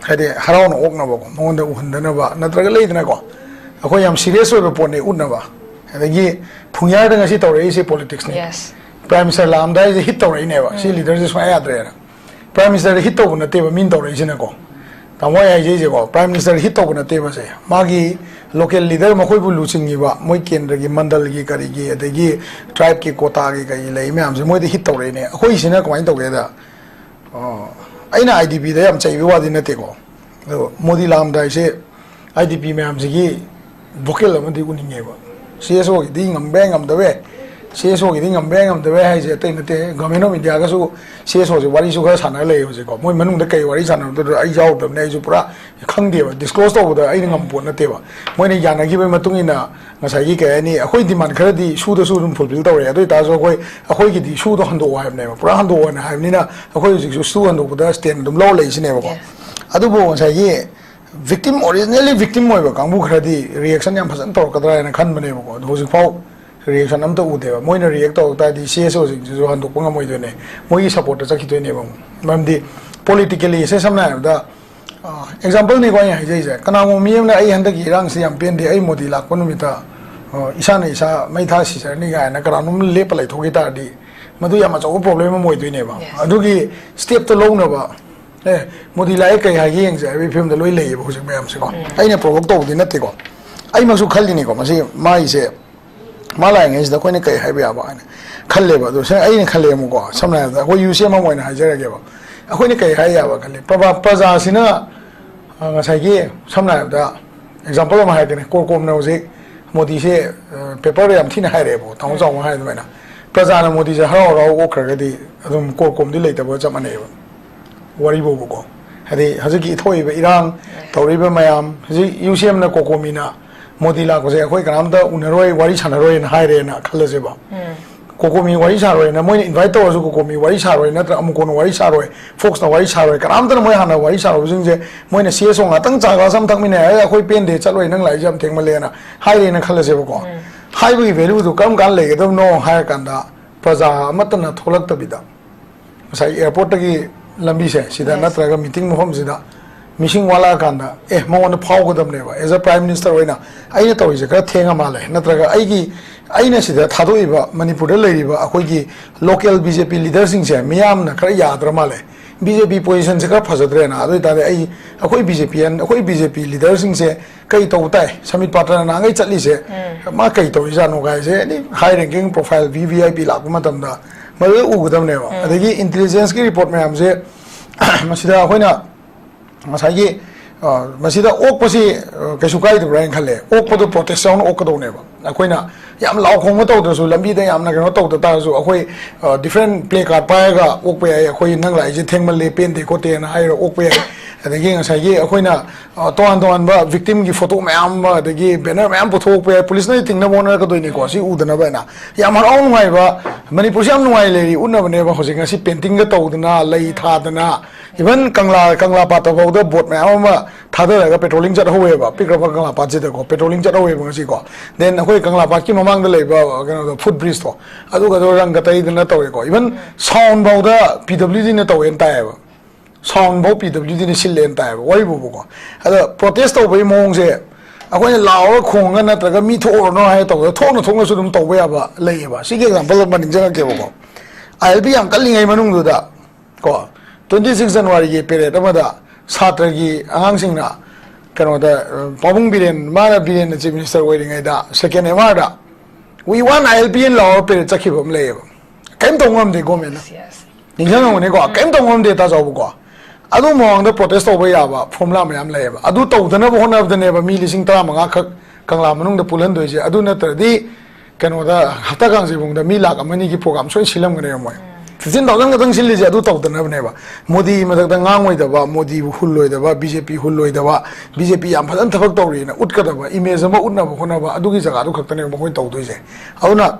ꯍꯥꯏꯗꯤ ꯍꯔꯥꯎꯅ ꯑꯣꯛꯅꯕꯀꯣ, ꯃꯉꯣꯟꯗ ꯎꯍꯟꯗꯅꯕ, ꯅꯠꯇ꯭ꯔꯒ ꯂꯩꯗꯅꯀꯣ, ꯑꯩꯈꯣꯏ ꯌꯥꯝ ꯁꯤꯔꯤꯌꯁ ꯑꯣꯏꯕ ꯄꯣꯠꯅꯦ ꯎꯠꯅꯕ꯫ ꯑꯗꯒꯤ ꯐꯨꯡꯌꯥꯔꯗ ꯉꯁꯤ ꯇꯧꯔꯛꯏꯁꯦ ꯄꯣꯂꯤꯇꯤꯛꯁꯅꯤ꯫ Yes. ꯄ꯭ꯔꯥꯏꯝ ꯃꯤꯅꯤꯁꯇꯔ ꯂꯥꯛꯑꯝꯗꯥꯏꯁꯦ ꯍꯤꯠ ꯇꯧꯔꯛꯏꯅꯦꯕ, ꯁꯤ ꯂꯤꯗꯔꯁꯦ ꯁꯨꯡꯌꯥ ꯌꯥꯗ꯭ꯔꯦꯅ꯫ ꯄ꯭ꯔꯥꯏꯝ ꯃꯤꯅꯤꯁꯇꯔꯗ ꯍꯤꯠ ꯇꯧꯕ ꯅꯠꯇꯦꯕ ꯃꯤꯅ ꯇꯧꯔꯛꯏꯁꯤꯅꯀꯣ꯫ ꯇꯥꯃꯣ ꯑꯩ ꯍꯥꯏꯖꯩꯁꯦꯀꯣ, ꯄ꯭ꯔꯥꯏꯝ ꯃꯤꯅꯤꯁꯇꯔꯗ ꯍꯤꯠ ꯇꯧꯕ ꯅꯠꯇꯦꯕ ꯁꯦ꯫ ꯃꯥꯒꯤ ꯂꯣꯀꯦꯜ ꯂꯤꯗꯔ ꯃꯈꯣꯏꯕꯨ ꯂꯨꯆꯤꯡꯉꯤꯕ ꯃꯣꯏ ꯀꯦꯟꯗ꯭ꯔꯒꯤ, ꯃꯟꯗꯜꯒꯤ, ꯀꯔꯤꯒꯤ, ꯑꯗꯒꯤ ꯇ꯭ꯔꯥꯏꯕꯀꯤ ꯀꯣꯇꯥꯒꯤ ꯀꯔꯤ ꯂꯩ ꯃꯌꯥꯝꯁꯦ ꯃꯣꯏꯗ ꯍꯤꯠ ꯇꯧꯔꯛꯏꯅꯦ꯫ ꯑꯩꯈꯣꯏꯁꯤꯅ ꯀꯃꯥꯏꯅ ꯇꯧꯒꯦꯗ, ꯑ, ꯑꯩꯅ ꯑꯥꯏ ꯗꯤ ꯄꯤꯗ ꯌꯥꯝ ꯆꯩꯕꯒꯤ ꯋꯥꯗꯤ ꯅꯠꯇꯦꯀꯣ, ꯑꯗꯣ Modi ꯂꯥꯛꯑꯝꯗꯥꯏꯁꯦ I D P ꯃꯌꯥꯝꯁꯤꯒꯤ vocal ꯑꯃꯗꯤ ꯎꯅꯤꯡꯉꯦꯕ꯫ ꯁꯤ ꯑꯦꯁ ꯑꯣꯒꯤꯗꯤ ꯉꯝꯕ ꯌꯥꯏ ꯉꯝꯗꯕ ꯌꯥꯏ, ꯁꯤ ꯑꯦꯁ ꯑꯣꯒꯤꯗꯤ ꯉꯝꯕ ꯌꯥꯏ ꯉꯝꯗꯕ ꯌꯥꯏ ꯍꯥꯏꯁꯦ ꯑꯇꯩ ꯅꯠꯇꯦ꯫ ꯒꯚꯔꯟꯃꯦꯟ ꯑꯣꯐ ꯏꯟꯗꯤꯌꯥꯒꯁꯨ ꯁꯤ ꯑꯦꯁ ꯑꯣꯁꯦ ꯋꯥꯔꯤꯁꯨ ꯈꯔ ꯁꯥꯟꯅꯔ ꯂꯩ ꯍꯧꯖꯤꯛꯀꯣ꯫ ꯃꯣꯏ ꯃꯅꯨꯡꯗ ꯀꯩ ꯋꯥꯔꯤ ꯁꯥꯟꯅꯔꯝꯗꯣꯏꯅꯣ ꯑꯩ ꯌꯥꯎꯗꯕꯅꯦ, ꯑꯩꯁꯨ ꯄꯨꯔꯥ ꯈꯪꯗꯦꯕ, ꯗꯤꯁꯀ꯭ꯂꯣꯁ ꯇꯧꯕꯗ ꯑꯩꯅ ꯉꯝꯕ ꯄꯣꯠ ꯅꯠꯇꯦꯕ꯫ ꯃꯣꯏꯅ ꯌꯥꯅꯈꯤꯕꯒꯤ ꯃꯇꯨꯡ ꯏꯟꯅ ꯉꯁꯥꯏꯒꯤ ꯀꯩ ꯍꯥꯏꯅꯤ, ꯑꯩꯈꯣꯏ ꯗꯤꯃꯥꯟ ꯈꯔꯗꯤ ꯁꯨꯗꯁꯨ ꯑꯗꯨꯝ ꯐꯨꯜꯐꯤꯜ ꯇꯧꯔꯦ꯫ ꯑꯗꯨ ꯑꯣꯏꯇꯥꯔꯁꯨ ꯑꯩꯈꯣꯏ, ꯑꯩꯈꯣꯏꯒꯤꯗꯤ ꯁꯨꯗꯣ ꯍꯟꯗꯣꯛꯑꯣ ꯍꯥꯏꯕꯅꯦꯕ, ꯄꯨꯔꯥ ꯍꯟꯗꯣꯛꯑꯣꯅ ꯍꯥꯏꯕꯅꯤꯅ ꯑꯩꯈꯣꯏ ꯍꯧꯖꯤꯛꯁꯨ ꯁꯨ ꯍꯟꯗꯣꯛꯄꯗ ꯁ꯭ꯇꯦꯟ ꯑꯗꯨꯝ ꯂꯧꯔ ꯂꯩꯁꯤꯅꯦꯕꯀꯣ꯫ Yes. ꯑꯗꯨꯕꯨ ꯉꯁꯥꯏꯒꯤ ꯚꯤꯛꯇꯤꯝ, ꯑꯣꯔꯤꯖꯤꯅꯦꯜꯂꯤ ꯚꯤꯛꯇꯤꯝ ꯑꯣꯏꯕ ꯀꯥꯡꯕꯨ ꯈꯔꯗꯤ ꯔꯤꯌꯦꯛꯁꯟ ꯌꯥꯝ ꯐꯖꯅ ꯇꯧꯔꯛꯀꯗ꯭ꯔꯥ ꯍꯥꯏꯅ ꯈꯟꯕꯅꯦꯕꯀꯣ꯫ ꯑꯗꯣ ꯍꯧꯖꯤꯛꯐꯥꯎ ꯔꯤꯌꯦꯛꯁꯟ ꯑꯝꯇ ꯎꯗꯦꯕ꯫ ꯃꯣꯏꯅ ꯔꯤꯌꯦꯛ ꯇꯧꯔꯛ ꯇꯥꯔꯗꯤ ꯁꯤ ꯑꯦꯁ ꯑꯣꯁꯤꯡꯁꯤꯁꯨ ꯍꯟꯗꯣꯛꯄ ꯉꯝꯃꯣꯏꯗꯣꯏꯅꯦ, ꯃꯣꯏꯒꯤ ꯁꯞꯄꯣꯔꯠꯇ ꯆꯠꯈꯤꯗꯣꯏꯅꯦꯕ ꯑꯃꯨꯛ꯫ ꯃꯔꯝꯗꯤ ꯄꯣꯂꯤꯇꯤꯀꯦꯜꯂꯤ ꯁꯦ, ꯁꯝꯅ ꯍꯥꯏꯔꯕꯗ, ꯑꯦꯛꯖꯥꯝꯄꯜꯅꯤꯀꯣ ꯑꯩꯅ ꯍꯥꯏꯖꯔꯤꯁꯦ, ꯀꯅꯥꯒꯨꯝꯕ ꯃꯤ ꯑꯃꯅ "ꯑꯩ ꯍꯟꯗꯛꯀꯤ ꯏꯔꯥꯡꯁꯤ ꯌꯥꯝ ꯄꯦꯟꯗꯦ, ꯑꯩ ꯃꯣꯗꯤ ꯂꯥꯛꯄ ꯅꯨꯃꯤꯠꯇ, ꯑ, ꯏꯁꯥꯅ ꯏꯁꯥ ꯃꯩ ꯊꯥ ꯁꯤꯖꯔꯅꯤ" ꯀꯥꯏꯅ ꯀꯅꯥꯅꯣꯝ ꯂꯦꯞꯄ ꯂꯩꯊꯣꯛꯈꯤ ꯇꯥꯔꯗꯤ, ꯃꯗꯨ ꯌꯥꯝ ꯑꯆꯧꯕ ꯄ꯭ꯔꯣꯕ꯭ꯂꯦꯝ ꯑꯃ ꯑꯣꯏꯗꯣꯏꯅꯦꯕ꯫ Yes. ꯑꯗꯨꯒꯤ ꯁ꯭ꯇꯦꯞꯇꯣ ꯂꯧꯅꯕ, "ꯑꯦ, ꯃꯣꯗꯤ ꯂꯥꯛꯑꯦ, ꯀꯩ ꯍꯥꯏꯒꯦ ꯌꯦꯡꯁꯦ" ꯍꯥꯏꯕꯒꯤ ꯐꯤꯕꯝꯗ ꯂꯣꯏ ꯂꯩꯌꯦꯕ ꯍꯧꯖꯤꯛ ꯃꯌꯥꯝꯁꯦꯀꯣ꯫ ꯑꯩꯅ ꯄ꯭ꯔꯣꯚꯣꯛ ꯇꯧꯕꯗꯤ ꯅꯠꯇꯦꯀꯣ, ꯑꯩꯃꯛꯁꯨ ꯈꯜꯂꯤꯅꯤꯀꯣ, ꯃꯁꯤ ꯃꯥꯏꯁꯦ ꯃꯥ ꯂꯥꯛꯏꯉꯩꯁꯤꯗ ꯑꯩꯈꯣꯏꯅ ꯀꯩ ꯍꯥꯏꯕ ꯌꯥꯕ ꯍꯥꯏꯅ ꯈꯜꯂꯦꯕ꯫ ꯑꯗꯣ ꯁꯦ-, ꯑꯩꯅ ꯈꯜꯂꯦ ꯑꯃꯨꯛꯀꯣ, ꯁꯝꯅ ꯍꯥꯏꯔꯕꯗ ꯑꯩꯈꯣꯏ ꯌꯨ ꯁꯤ ꯑꯦꯝ ꯑꯃ ꯑꯣꯏꯅ ꯍꯥꯏꯖꯔꯒꯦꯕ꯫ ꯑꯩꯈꯣꯏꯅ ꯀꯩ ꯍꯥꯏ ꯌꯥꯕ ꯈꯜꯂꯤ? ꯄ꯭ꯔꯖꯥ-, ꯄ꯭ꯔꯖꯥꯁꯤꯅ, ꯑ, ꯉꯁꯥꯏꯒꯤ ꯁꯝꯅ ꯍꯥꯏꯔꯕꯗ ꯑꯦꯛꯖꯥꯝꯄꯜ ꯑꯃ ꯍꯥꯏꯔꯛꯀꯦꯅꯦ, ꯀꯣꯔꯀꯣꯝꯅ ꯍꯧꯖꯤꯛ ꯃꯣꯗꯤꯁꯦ, ꯑ, ꯄꯦꯄꯔꯗ ꯌꯥꯝ ꯊꯤꯅ ꯍꯥꯏꯔꯛꯑꯦꯕꯀꯣ, ꯇꯥꯃꯣ ꯆꯥꯎꯕꯅ ꯍꯥꯏ ꯑꯗꯨꯃꯥꯏꯅ꯫ ꯄ꯭ꯔꯖꯥꯅ ꯃꯣꯗꯤꯁꯦ ꯍꯔꯥꯎ ꯍꯔꯥꯎ ꯑꯣꯛꯈ꯭ꯔꯒꯗꯤ ꯑꯗꯨꯝ ꯀꯣꯔꯀꯣꯝꯗꯤ ꯂꯩꯇꯕꯒ ꯆꯞ ꯃꯥꯟꯅꯩꯑꯕ꯫ ꯋꯥꯔꯤꯕꯨꯕꯀꯣ, ꯍꯥꯏꯗꯤ ꯍꯧꯖꯤꯛꯀꯤ ꯊꯣꯛꯏꯕ ꯏꯔꯥꯡ, ꯇꯧꯔꯤꯕ ꯃꯌꯥꯝ, ꯍꯧꯖꯤꯛ ꯌꯨ ꯁꯤ ꯑꯦꯝꯅ ꯀꯣꯀꯣꯃꯤꯅ ꯃꯣꯗꯤ ꯂꯥꯛꯄꯁꯦ ꯑꯩꯈꯣꯏ ꯀꯅꯥꯝꯇ ꯎꯅꯔꯣꯏ, ꯋꯥꯔꯤ ꯁꯥꯟꯅꯔꯣꯏꯅ ꯍꯥꯏꯔꯦꯅ ꯈꯜꯂꯁꯦꯕ꯫ ꯀꯣꯀꯣꯃꯤ ꯋꯥꯔꯤ ꯁꯥꯔꯣꯏꯅ, ꯃꯣꯏꯅ ꯏꯟꯚꯥꯏꯠ ꯇꯧꯔꯁꯨ ꯀꯣꯀꯣꯃꯤ ꯋꯥꯔꯤ ꯁꯥꯔꯣꯏ, ꯅꯠꯇ꯭ꯔ ꯑꯃꯨꯀꯣꯟꯅ ꯋꯥꯔꯤ ꯁꯥꯔꯣꯏ, ꯐꯣꯛꯁꯅ ꯋꯥꯔꯤ ꯁꯥꯔꯣꯏ, ꯀꯅꯥꯝꯇꯅ ꯃꯣꯏ ꯍꯥꯟꯅ ꯋꯥꯔꯤ ꯁꯥꯔꯨꯕꯁꯤꯡꯁꯦ ꯃꯣꯏꯅ ꯁꯤ ꯑꯦꯁ ꯑꯣ ꯉꯥꯛꯇꯪ ꯆꯥ ꯒ꯭ꯂꯥꯁ ꯑꯃ ꯊꯛꯃꯤꯟꯅꯩ, "ꯑꯦ, ꯑꯩꯈꯣꯏ ꯄꯦꯟꯗꯦ, ꯆꯠꯂꯣꯏ, ꯅꯪ ꯂꯥꯛꯏꯁꯦ ꯌꯥꯝ ꯊꯦꯡꯃꯜꯂꯦꯅ" ꯍꯥꯏꯔꯦꯅ ꯈꯜꯂꯁꯦꯕꯀꯣ꯫ ꯍꯥꯏꯕꯒꯤ ꯚꯦꯂꯨꯗꯨ ꯀꯔꯝ ꯀꯥꯟꯗ ꯂꯩꯒꯗꯕꯅꯣ ꯍꯥꯏꯔꯀꯥꯟꯗ, ꯄ꯭ꯔꯖꯥ ꯑꯃꯠꯇꯅ ꯊꯣꯛꯂꯛꯇꯕꯤꯗ, ꯉꯁꯥꯏ ꯑꯦꯌꯥꯔꯄꯣꯔꯠꯇꯒꯤ ꯂꯝꯕꯤꯁꯦ ꯁꯤꯗ, ꯅꯠꯇ꯭ꯔꯒ ꯃꯤꯇꯤꯡ ꯃꯐꯝꯁꯤꯗ ꯃꯤꯁꯤꯡ ꯋꯥꯠꯂꯛꯑꯀꯥꯟꯗ ꯑꯦ ꯃꯉꯣꯟꯗ ꯐꯥꯎꯒꯗꯕꯅꯦꯕ꯫ As a Prime Minister ꯑꯣꯏꯅ ꯑꯩꯅ ꯇꯧꯔꯤꯁꯦ ꯈꯔ ꯊꯦꯡꯉ ꯃꯥꯜꯂꯦ, ꯅꯠꯇ꯭ꯔꯒ ꯑꯩꯒꯤ, ꯑꯩꯅ ꯁꯤꯗ ꯊꯥꯗꯣꯛꯏꯕ ꯃꯅꯤꯄꯨꯔꯗ ꯂꯩꯔꯤꯕ ꯑꯩꯈꯣꯏꯒꯤ local B J P leaderꯁꯤꯡꯁꯦ ꯃꯤꯌꯥꯝꯅ ꯈꯔ ꯌꯥꯗ꯭ꯔ ꯃꯥꯜꯂꯦ, B J P positionꯁꯦ ꯈꯔ ꯐꯖꯗ꯭ꯔꯦꯅ꯫ ꯑꯗꯨ ꯑꯣꯏꯇꯥꯔꯗꯤ ꯑꯩ, ꯑꯩꯈꯣꯏ B J P ꯑꯩꯈꯣꯏ B J P leaderꯁꯤꯡꯁꯦ ꯀꯩ ꯇꯧꯕ ꯇꯥꯏ? ꯁꯃꯤꯠ ꯄꯥꯇ꯭ꯔꯅ ꯅꯍꯥꯟꯈꯩ ꯆꯠꯂꯤꯁꯦ ꯃꯥ ꯀꯩ ꯇꯧꯔꯤꯖꯥꯠꯅꯣ ꯀꯥꯏꯁꯦ, any high ranking profile V V I P ꯂꯥꯛꯄ ꯃꯇꯝꯗ ꯃꯗꯨꯗ ꯎꯒꯗꯕꯅꯦꯕ꯫ ꯑꯗꯒꯤ intelligenceꯀꯤ report ꯃꯌꯥꯝꯁꯦ ꯃꯁꯤꯗ ꯑꯩꯈꯣꯏꯅ ꯉꯁꯥꯏꯒꯤ, ꯑ, ꯃꯁꯤꯗ ꯑꯣꯛꯄꯁꯤ, ꯑ, ꯀꯩꯁꯨ ꯀꯥꯏꯗꯕ꯭ꯔꯥ ꯍꯥꯏꯅ ꯈꯜꯂꯦ꯫ ꯑꯣꯛꯄꯗꯣ protest ꯌꯥꯎꯅ ꯑꯣꯛꯀꯗꯧꯅꯦꯕ꯫ ꯑꯩꯈꯣꯏꯅ ꯌꯥꯝ ꯂꯥꯎ ꯈꯣꯡꯕ ꯇꯧꯗ꯭ꯔꯁꯨ, ꯂꯝꯕꯤꯗ ꯌꯥꯝꯅ ꯀꯩꯅꯣ ꯇꯧꯗ ꯇꯥꯔꯁꯨ, ꯑꯩꯈꯣꯏ, ꯑ, different placard ꯄꯥꯏꯔꯒ ꯑꯣꯛꯄ ꯌꯥꯏ꯫ ꯑꯩꯈꯣꯏ ꯅꯪ ꯂꯥꯛꯏꯁꯦ ꯊꯦꯡꯃꯜꯂꯦ, ꯄꯦꯟꯗꯦ ꯈꯣꯠꯇꯦꯅ ꯍꯥꯏꯔꯒ ꯑꯣꯛꯄ ꯌꯥꯏ꯫ ꯑꯗꯒꯤ ꯉꯁꯥꯏꯒꯤ ꯑꯩꯈꯣꯏꯅ, ꯑ, ꯇꯣꯉꯥꯟ ꯇꯣꯉꯥꯟꯕ victimꯒꯤ photo ꯃꯌꯥꯝ ꯑꯃ, ꯑꯗꯒꯤ banner ꯃꯌꯥꯝ ꯄꯨꯊꯣꯛꯄ ꯌꯥꯏ꯫ ꯄꯨꯂꯤꯁꯅ ꯊꯤꯡꯅꯕ ꯍꯣꯠꯅꯔꯛꯀꯗꯣꯏꯅꯤꯀꯣ, ꯁꯤ ꯎꯗꯅꯕ ꯍꯥꯏꯅ꯫ ꯌꯥꯝ ꯍꯔꯥꯎ ꯅꯨꯡꯉꯥꯏꯕ, ꯃꯅꯤꯄꯨꯔꯁꯤ ꯌꯥꯝ ꯅꯨꯡꯉꯥꯏ ꯂꯩꯔꯤ ꯎꯠꯅꯕꯅꯦꯕ ꯍꯧꯖꯤꯛ ꯉꯁꯤ paintingꯒ ꯇꯧꯗꯅ, ꯂꯩ ꯊꯥꯗꯅ, even ꯀꯪꯂꯥ, ꯀꯪꯂꯥ ꯄꯥꯠꯇ ꯐꯥꯎꯗ boat ꯃꯌꯥꯝ ꯑꯃ ꯊꯥꯗꯔꯒ patrolling ꯆꯠꯍꯧꯋꯦꯕ, ꯄꯤꯛꯈ꯭ꯔꯕ ꯀꯪꯂꯥ ꯄꯥꯠꯁꯤꯗꯀꯣ patrolling ꯆꯠꯍꯧꯋꯦꯕ ꯉꯁꯤꯀꯣ꯫ Then ꯑꯩꯈꯣꯏ ꯀꯪꯂꯥ ꯄꯥꯠꯀꯤ ꯃꯃꯥꯡꯗ ꯂꯩꯕ ꯀꯩꯅꯣꯗꯣ, footbridgeꯇꯣ, ꯑꯗꯨꯒꯗꯣ ꯔꯪꯒ ꯇꯩꯗꯅ ꯇꯧꯋꯦꯀꯣ꯫ Even sound ꯐꯥꯎꯗ P W Dꯅ ꯇꯧꯋꯦꯅ ꯇꯥꯏꯌꯦꯕ꯫ Sound ꯐꯥꯎ P W Dꯅ ꯁꯤꯜꯂꯦꯅ ꯇꯥꯏꯌꯦꯕ, ꯋꯥꯔꯤꯕꯨꯕꯀꯣ꯫ ꯑꯗ protest ꯇꯧꯕꯒꯤ ꯃꯑꯣꯡꯁꯦ ꯑꯩꯈꯣꯏꯅ ꯂꯥꯎꯔ ꯈꯣꯡꯉꯒ ꯅꯠꯇ꯭ꯔꯒ ꯃꯤ ꯊꯣꯛꯎꯔꯅꯣ ꯍꯥꯏꯔ ꯇꯧꯕꯗ ꯊꯣꯛꯅ ꯊꯣꯛꯅꯁꯨ ꯑꯗꯨꯝ ꯇꯧꯕ ꯌꯥꯕ ꯂꯩꯌꯦꯕ꯫ ꯁꯤꯒꯤ example ꯑꯃ ꯅꯤꯡꯁꯤꯡꯉꯛꯀꯦꯕꯀꯣ꯫ I L P ꯌꯥꯝ ꯀꯜꯂꯤꯉꯩ ꯃꯅꯨꯡꯗꯨꯗ ꯀꯣ, twenty six Januaryꯒꯤ parade ꯑꯃꯗ ꯁꯥꯇ꯭ꯔꯒꯤ ꯑꯉꯥꯡꯁꯤꯡꯅ ꯀꯩꯅꯣꯗ, ꯑ, ꯄꯥꯕꯨꯡ ꯕꯤꯔꯦꯟ, ꯃꯥꯅ ꯕꯤꯔꯦꯟꯅ Chief Minister ꯑꯣꯏꯔꯤꯉꯩꯗ second M R the "We want I L P" ꯍꯥꯏꯅ ꯂꯥꯎꯔꯒ parade ꯆꯠꯈꯤꯕ ꯑꯃ ꯂꯩꯌꯦꯕ꯫ ꯀꯔꯤꯝ ꯇꯧꯕ ꯉꯝꯗꯦ governmentꯅ꯫ Yes, yes. ꯅꯤꯡꯁꯤꯡꯉꯝꯒꯅꯤꯀꯣ, ꯀꯔꯤꯝ ꯇꯧꯕ ꯉꯝꯗꯦ ꯇꯥꯖꯧꯕꯀꯣ꯫ ꯑꯗꯨ ꯃꯃꯥꯡꯗ protest ꯇꯧꯕ ꯌꯥꯕ formula ꯃꯌꯥꯝ ꯂꯩꯌꯦꯕ꯫ ꯑꯗꯨ ꯇꯧꯗꯅꯕ ꯍꯣꯠꯅꯕꯗꯅꯦꯕ ꯃꯤ ꯂꯤꯁꯤꯡ ꯇꯔꯥꯃꯉꯥ ꯈꯛ ꯀꯪꯂꯥ ꯃꯅꯨꯡꯗ ꯄꯨꯜꯍꯟꯗꯣꯏꯁꯦ꯫ ꯑꯗꯨ ꯅꯠꯇ꯭ꯔꯗꯤ ꯀꯩꯅꯣꯗ, ꯍꯞꯇꯥ ꯀꯥꯡꯖꯩꯕꯨꯡꯗ ꯃꯤ ꯂꯥꯛ ꯑꯃ ꯑꯅꯤꯒꯤ program ꯁꯣꯏꯅ ꯁꯤꯜꯂꯝꯒꯅꯦꯕ ꯃꯣꯏ꯫ Fifteen thousand ꯈꯛꯇꯪ ꯁꯤꯜꯂꯤꯁꯦ ꯑꯗꯨ ꯇꯧꯗꯅꯕꯅꯦꯕ꯫ ꯃꯣꯗꯤ ꯃꯊꯛꯇ ꯉꯥꯡꯉꯣꯏꯗꯕ, ꯃꯣꯗꯤꯕꯨ ꯍꯨꯜꯂꯣꯏꯗꯕ, B J P ꯍꯨꯜꯂꯣꯏꯗꯕ, B J P ꯌꯥꯝ ꯐꯖꯅ ꯊꯕꯛ ꯇꯧꯔꯤꯅ ꯎꯠꯀꯗꯕ, image ꯑꯃ ꯎꯠꯅꯕ ꯍꯣꯠꯅꯕ, ꯑꯗꯨꯒꯤ ꯖꯒꯥꯗꯨ ꯈꯛꯇꯅꯦꯕ ꯃꯈꯣꯏꯅ ꯇꯧꯗꯣꯏꯁꯦ꯫ ꯑꯗꯨꯅ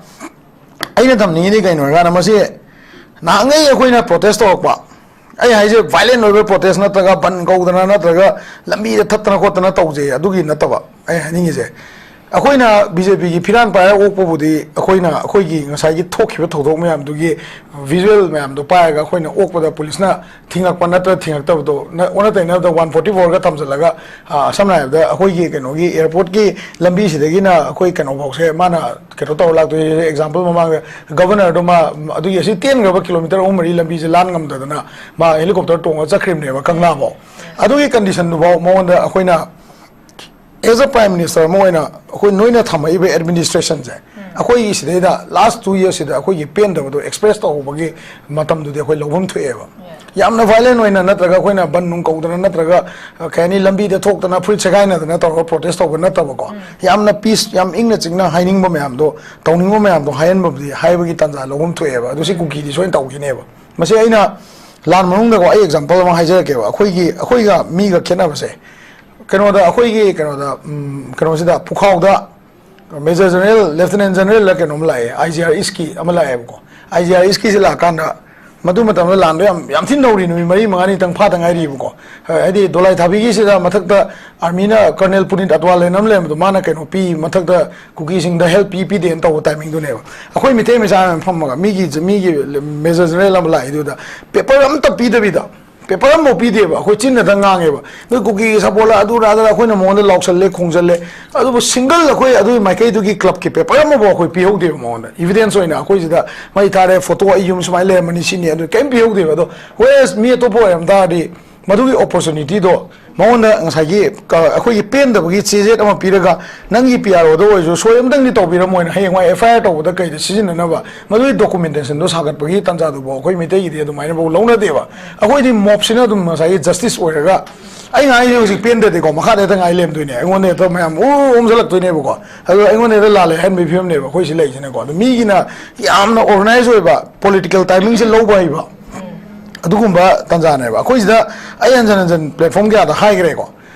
ꯑꯩꯅ ꯊꯝꯅꯤꯡꯉꯤꯗꯤ ꯀꯩꯅꯣ ꯍꯥꯏꯔꯀꯥꯟꯗ, ꯃꯁꯤ ꯅꯍꯥꯟꯉꯩ ꯑꯩꯈꯣꯏꯅ protest ꯇꯧꯔꯛꯄ, ꯑꯩ ꯍꯥꯏꯁꯦ violent ꯑꯣꯏꯕ protest ꯅꯠꯇ꯭ꯔꯒ ꯕꯟ ꯀꯧꯗꯅ ꯅꯠꯇ꯭ꯔꯒ ꯂꯝꯕꯤꯗ ꯊꯠꯇꯅ ꯈꯣꯠꯇꯅ ꯇꯧꯖꯩ, ꯑꯗꯨꯒꯤ ꯅꯠꯇꯕ꯫ ꯑꯩ ꯍꯥꯏꯅꯤꯡꯉꯤꯁꯦ, ꯑꯩꯈꯣꯏꯅ ꯕꯤ ꯖꯦ ꯄꯤꯒꯤ ꯐꯤꯔꯥꯟ ꯄꯥꯏꯔꯒ ꯑꯣꯛꯄꯕꯨꯗꯤ, ꯑꯩꯈꯣꯏꯅ ꯑꯩꯈꯣꯏꯒꯤ ꯉꯁꯥꯏꯒꯤ ꯊꯣꯛꯈꯤꯕ ꯊꯧꯗꯣꯛ ꯃꯌꯥꯝꯗꯨꯒꯤ ꯚꯤꯖꯨꯋꯦꯜ ꯃꯌꯥꯝꯗꯣ ꯄꯥꯏꯔꯒ ꯑꯩꯈꯣꯏꯅ ꯑꯣꯛꯄꯗ ꯄꯨꯂꯤꯁꯅ ꯊꯤꯡꯉꯛꯄ ꯅꯠꯇ꯭ꯔ ꯊꯤꯡꯉꯛꯇꯕꯗꯣ, ꯅ-, ꯑꯣꯟꯅ ꯇꯩꯅꯕꯗ ꯋꯥꯟ ꯐꯣꯔꯇꯤ ꯐꯣꯔꯒ ꯊꯝꯖꯤꯜꯂꯒ, ꯑ, ꯁꯝꯅ ꯍꯥꯏꯔꯕꯗ ꯑꯩꯈꯣꯏꯒꯤ ꯀꯩꯅꯣꯒꯤ ꯑꯦꯌꯥꯔꯄꯣꯔꯠꯀꯤ ꯂꯝꯕꯤꯁꯤꯗꯒꯤꯅ ꯑꯩꯈꯣꯏ ꯀꯩꯅꯣꯐꯥꯎꯁꯦ ꯃꯥꯅ ꯀꯩꯅꯣ ꯇꯧꯔ ꯂꯥꯛꯇꯣꯏꯁꯦ꯫ ꯑꯦꯛꯖꯥꯝꯄꯜ, ꯃꯃꯥꯡꯗ ꯒꯕꯔꯅꯔꯗꯨ ꯃꯥ ꯑꯗꯨꯒꯤ ꯑꯁꯤ ꯇꯦꯟꯈ꯭ꯔꯕ ꯀꯤꯂꯣꯃꯤꯇꯔ ꯑꯍꯨꯝ ꯃꯔꯤ ꯂꯝꯕꯤꯁꯦ ꯂꯥꯟ ꯉꯝꯗꯗꯅ ꯃꯥ ꯍꯦꯂꯤꯀꯣꯞꯇꯔ ꯇꯣꯡꯉꯒ ꯆꯠꯈ꯭ꯔꯤꯕꯅꯦꯕ ꯀꯪꯂꯥꯐꯥꯎ꯫ ꯑꯗꯨꯒꯤ ꯀꯟꯗꯤꯁꯟꯗꯨꯐꯥꯎ ꯃꯉꯣꯟꯗ ꯑꯩꯈꯣꯏꯅ as a prime minister ꯑꯃ ꯑꯣꯏꯅ ꯑꯩꯈꯣꯏ ꯅꯣꯏꯅ ꯊꯝꯃꯛꯏꯕ ꯑꯦꯗꯃꯤꯅꯤꯁꯇ꯭ꯔꯦꯁꯟꯁꯦ, ꯑꯩꯈꯣꯏꯒꯤ ꯁꯤꯗꯩꯗ ꯂꯥꯁ ꯇꯨ ꯌꯔꯁꯁꯤꯗ ꯑꯩꯈꯣꯏꯒꯤ ꯄꯦꯟꯗꯕꯗꯣ ꯑꯦꯛꯁꯄ꯭ꯔꯦꯁ ꯇꯧꯍꯧꯕꯒꯤ ꯃꯇꯝꯗꯨꯗꯤ ꯑꯩꯈꯣꯏ ꯂꯧꯐꯝ ꯊꯣꯛꯑꯦꯕ꯫ ꯌꯥꯝꯅ ꯚꯥꯏꯂꯦꯟ ꯑꯣꯏꯅ ꯅꯠꯇ꯭ꯔꯒ ꯑꯩꯈꯣꯏꯅ ꯕꯟ ꯅꯨꯡ ꯀꯧꯗꯅ ꯅꯠꯇ꯭ꯔꯒ, ꯑ, ꯀꯩ ꯍꯥꯏꯅꯤ, ꯂꯝꯕꯤꯗ ꯊꯣꯛꯇꯅ ꯐꯨꯔꯤꯠ ꯁꯦꯒꯥꯏꯅꯗꯅ ꯇꯧꯔꯒ ꯄ꯭ꯔꯣꯇꯦꯁ ꯇꯧꯕ ꯅꯠꯇꯕꯀꯣ, ꯌꯥꯝꯅ ꯄꯤꯁ, ꯌꯥꯝ ꯏꯪꯅ ꯆꯤꯛꯅ ꯍꯥꯏꯅꯤꯡꯕ ꯃꯌꯥꯝꯗꯣ, ꯇꯧꯅꯤꯡꯕ ꯃꯌꯥꯝꯗꯣ ꯍꯥꯏꯍꯟꯕꯕꯨꯗꯤ ꯍꯥꯏꯕꯒꯤ ꯇꯥꯟꯖꯥ ꯂꯧꯐꯝ ꯊꯣꯛꯑꯦꯕ꯫ ꯑꯗꯨ ꯁꯤ ꯀꯨꯀꯤꯗꯤ ꯁꯣꯏꯅ ꯇꯧꯈꯤꯅꯦꯕ꯫ ꯃꯁꯤ ꯑꯩꯅ ꯂꯥꯟ ꯃꯅꯨꯡꯗꯀꯣ, ꯑꯩ ꯑꯦꯛꯖꯥꯝꯄꯜ ꯑꯃ ꯍꯥꯏꯖꯔꯛꯀꯦꯕ꯫ ꯑꯩꯈꯣꯏꯒꯤ, ꯑꯩꯈꯣꯏꯒ ꯃꯤꯒ ꯈꯦꯠꯅꯕꯁꯦ, ꯀꯩꯅꯣꯗ, ꯑꯩꯈꯣꯏꯒꯤ ꯀꯩꯅꯣꯗ, ꯎꯝ, ꯀꯩꯅꯣꯁꯤꯗ, ꯄꯨꯈꯥꯎꯗ ꯃꯦꯖꯔ ꯖꯦꯅꯔꯦꯜ, ꯂꯦꯐꯇꯤꯅꯦꯟ ꯖꯦꯅꯔꯦꯜꯂ ꯀꯩꯅꯣꯝ ꯂꯥꯛꯑꯦ, ꯑꯥꯏ ꯖꯤ ꯑꯥꯔ ꯏꯁꯀꯤ ꯑꯃ ꯂꯥꯛꯑꯦꯕꯀꯣ꯫ ꯑꯥꯏ ꯖꯤ ꯑꯥꯔ ꯏꯁꯀꯤꯁꯤ ꯂꯥꯛꯑꯀꯥꯟꯗ, ꯃꯗꯨ ꯃꯇꯝꯗ ꯂꯥꯟꯗꯣ ꯌꯥꯝ, ꯌꯥꯝ ꯊꯤꯅ ꯅꯧꯔꯤ, ꯅꯨꯃꯤꯠ ꯃꯔꯤ ꯃꯉꯥꯅꯤꯇꯪ ꯐꯥꯗ ꯉꯥꯏꯔꯤꯕꯀꯣ꯫ ꯍꯥꯏꯗꯤ ꯗꯣꯂꯥꯏ ꯊꯥꯕꯤꯒꯤꯁꯤꯗ ꯃꯊꯛꯇ ꯑꯥꯔꯃꯤꯅ ꯀꯔꯅꯦꯜ ꯄꯨꯅꯤꯠ ꯑꯇꯋꯥꯜ ꯍꯥꯏꯅ ꯑꯃ ꯂꯩꯔꯝꯕꯗꯣ, ꯃꯥꯅ ꯀꯩꯅꯣ ꯄꯤ, ꯃꯊꯛꯇ ꯀꯨꯀꯤꯁꯤꯡꯗ ꯍꯦꯜꯞ ꯄꯤ ꯄꯤꯗꯦꯅ ꯇꯧꯕ ꯇꯥꯏꯃꯤꯡꯗꯨꯅꯦꯕ꯫ ꯑꯩꯈꯣꯏ ꯃꯤꯇꯩ ꯃꯆꯥ ꯃꯌꯥꯝ ꯐꯝꯃꯒ ꯃꯤꯒꯤ, ꯃꯤꯒꯤ ꯃꯦꯖꯔ ꯖꯦꯅꯔꯦꯜ ꯑꯃ ꯂꯥꯛꯏꯗꯨꯗ ꯄꯦꯄꯔ ꯑꯝꯇ ꯄꯤꯗꯕꯤꯗ, ꯄꯦꯄꯔ ꯑꯃꯐꯥꯎ ꯄꯤꯗꯦꯕ꯫ ꯑꯩꯈꯣꯏ ꯆꯤꯟꯅꯗꯪ ꯉꯥꯡꯉꯦꯕ, "ꯅꯣꯏ ꯀꯨꯀꯤꯒꯤ ꯁꯄꯣꯔꯠꯂ ꯑꯗꯨꯔ ꯑꯗꯨꯔ", ꯑꯩꯈꯣꯏꯅ ꯃꯉꯣꯟꯗ ꯂꯥꯎꯁꯜꯂꯦ, ꯈꯣꯡꯖꯜꯂꯦ꯫ ꯑꯗꯨꯕꯨ ꯁꯤꯡꯒꯜ ꯑꯩꯈꯣꯏ ꯑꯗꯨꯒꯤ ꯃꯥꯏꯀꯩꯗꯨꯒꯤ ꯀ꯭ꯂꯕꯀꯤ ꯄꯦꯄꯔ ꯑꯃꯐꯥꯎ ꯑꯩꯈꯣꯏ ꯄꯤꯍꯧꯗꯦꯕ ꯃꯉꯣꯟꯗ꯫ ꯏꯚꯤꯗꯦꯟꯁ ꯑꯣꯏꯅ ꯑꯩꯈꯣꯏ ꯁꯤꯗ ꯃꯩ ꯊꯥꯔꯦ, ꯐꯣꯇꯣ ꯑꯩ ꯌꯨꯝ ꯁꯨꯃꯥꯏꯅ ꯂꯩꯔꯝꯃꯅꯤ ꯁꯤꯅꯤ, ꯑꯗꯨ ꯀꯔꯤꯝ ꯄꯤꯍꯧꯗꯦꯕ꯫ ꯑꯗꯣ ꯋꯦꯔꯦꯁ ꯃꯤ ꯑꯇꯣꯞꯄ ꯑꯣꯏꯔꯝ ꯇꯥꯔꯗꯤ ꯃꯗꯨꯒꯤ ꯑꯣꯄꯣꯔꯆꯨꯅꯤꯇꯤꯗꯣ ꯃꯉꯣꯟꯗ ꯉꯁꯥꯏꯒꯤ ꯀ-, ꯑꯩꯈꯣꯏꯒꯤ ꯄꯦꯟꯗꯕꯒꯤ ꯆꯦꯖꯦꯠ ꯑꯃ ꯄꯤꯔꯒ, "ꯅꯪꯒꯤ ꯄꯤ ꯑꯥꯔ ꯑꯣꯗ ꯑꯣꯏꯔꯁꯨ ꯁꯣꯏ ꯑꯃꯇꯪꯗꯤ ꯇꯧꯕꯤꯔꯝꯃꯣꯏꯅ", ꯍꯌꯦꯡꯋꯥꯏ ꯑꯦꯐ ꯑꯥꯏ ꯑꯥꯔ ꯇꯧꯕꯗ ꯀꯩꯗ ꯁꯤꯖꯤꯟꯅꯅꯕ ꯃꯗꯨꯒꯤ ꯗꯣꯀꯨꯃꯦꯟꯇꯦꯁꯟꯗꯣ ꯁꯥꯒꯠꯄꯒꯤ ꯇꯥꯟꯖꯥꯗꯨꯐꯥꯎ ꯑꯩꯈꯣꯏ ꯃꯩꯇꯩꯒꯤꯗꯤ ꯑꯗꯨꯃꯥꯏꯅꯐꯥꯎ ꯂꯧꯅꯗꯦꯕ꯫ ꯑꯩꯈꯣꯏꯗꯤ ꯃꯣꯞꯁꯤꯅ ꯑꯗꯨꯝ ꯉꯁꯥꯏꯒꯤ ꯖꯁꯇꯤꯁ ꯑꯣꯏꯔꯒ, ꯑꯩ ꯉꯥꯏꯁꯦ ꯍꯧꯖꯤꯛ ꯄꯦꯟꯗꯗꯤꯀꯣ, ꯃꯈꯥꯗ ꯍꯦꯛꯇ ꯉꯥꯏ ꯂꯩꯔꯝꯗꯣꯏꯅꯦ, ꯑꯩꯉꯣꯟꯗ ꯍꯦꯛꯇ ꯃꯌꯥꯝ ꯎꯔ ꯑꯣꯝꯁꯤꯜꯂꯛꯇꯣꯏꯅꯦꯕꯀꯣ꯫ ꯑꯗꯣ ꯑꯩꯉꯣꯟꯗ ꯍꯦꯛꯇ ꯂꯥꯜꯂꯦ ꯍꯥꯏꯍꯟꯕꯒꯤ ꯐꯤꯕꯝꯅꯦꯕ ꯑꯩꯈꯣꯏ ꯁꯤ ꯂꯩꯔꯤꯁꯤꯅꯀꯣ꯫ ꯑꯗꯣ ꯃꯤꯒꯤꯅ ꯌꯥꯝꯅ ꯑꯣꯔꯒꯅꯥꯏꯖ ꯑꯣꯏꯕ, ꯄꯣꯂꯤꯇꯤꯀꯦꯜ ꯇꯥꯏꯃꯤꯡꯁꯦ ꯂꯧꯕ ꯍꯩꯕ, ꯑꯗꯨꯒꯨꯝꯕ ꯇꯥꯟꯖꯥꯅꯦꯕ꯫ ꯑꯩꯈꯣꯏ ꯁꯤꯗ ꯑꯩ ꯍꯟꯖꯟ ꯍꯟꯖꯟ ꯄ꯭ꯂꯦꯠꯐꯣꯝ ꯀꯌꯥꯗ ꯍꯥꯏꯈ꯭ꯔꯦꯀꯣ꯫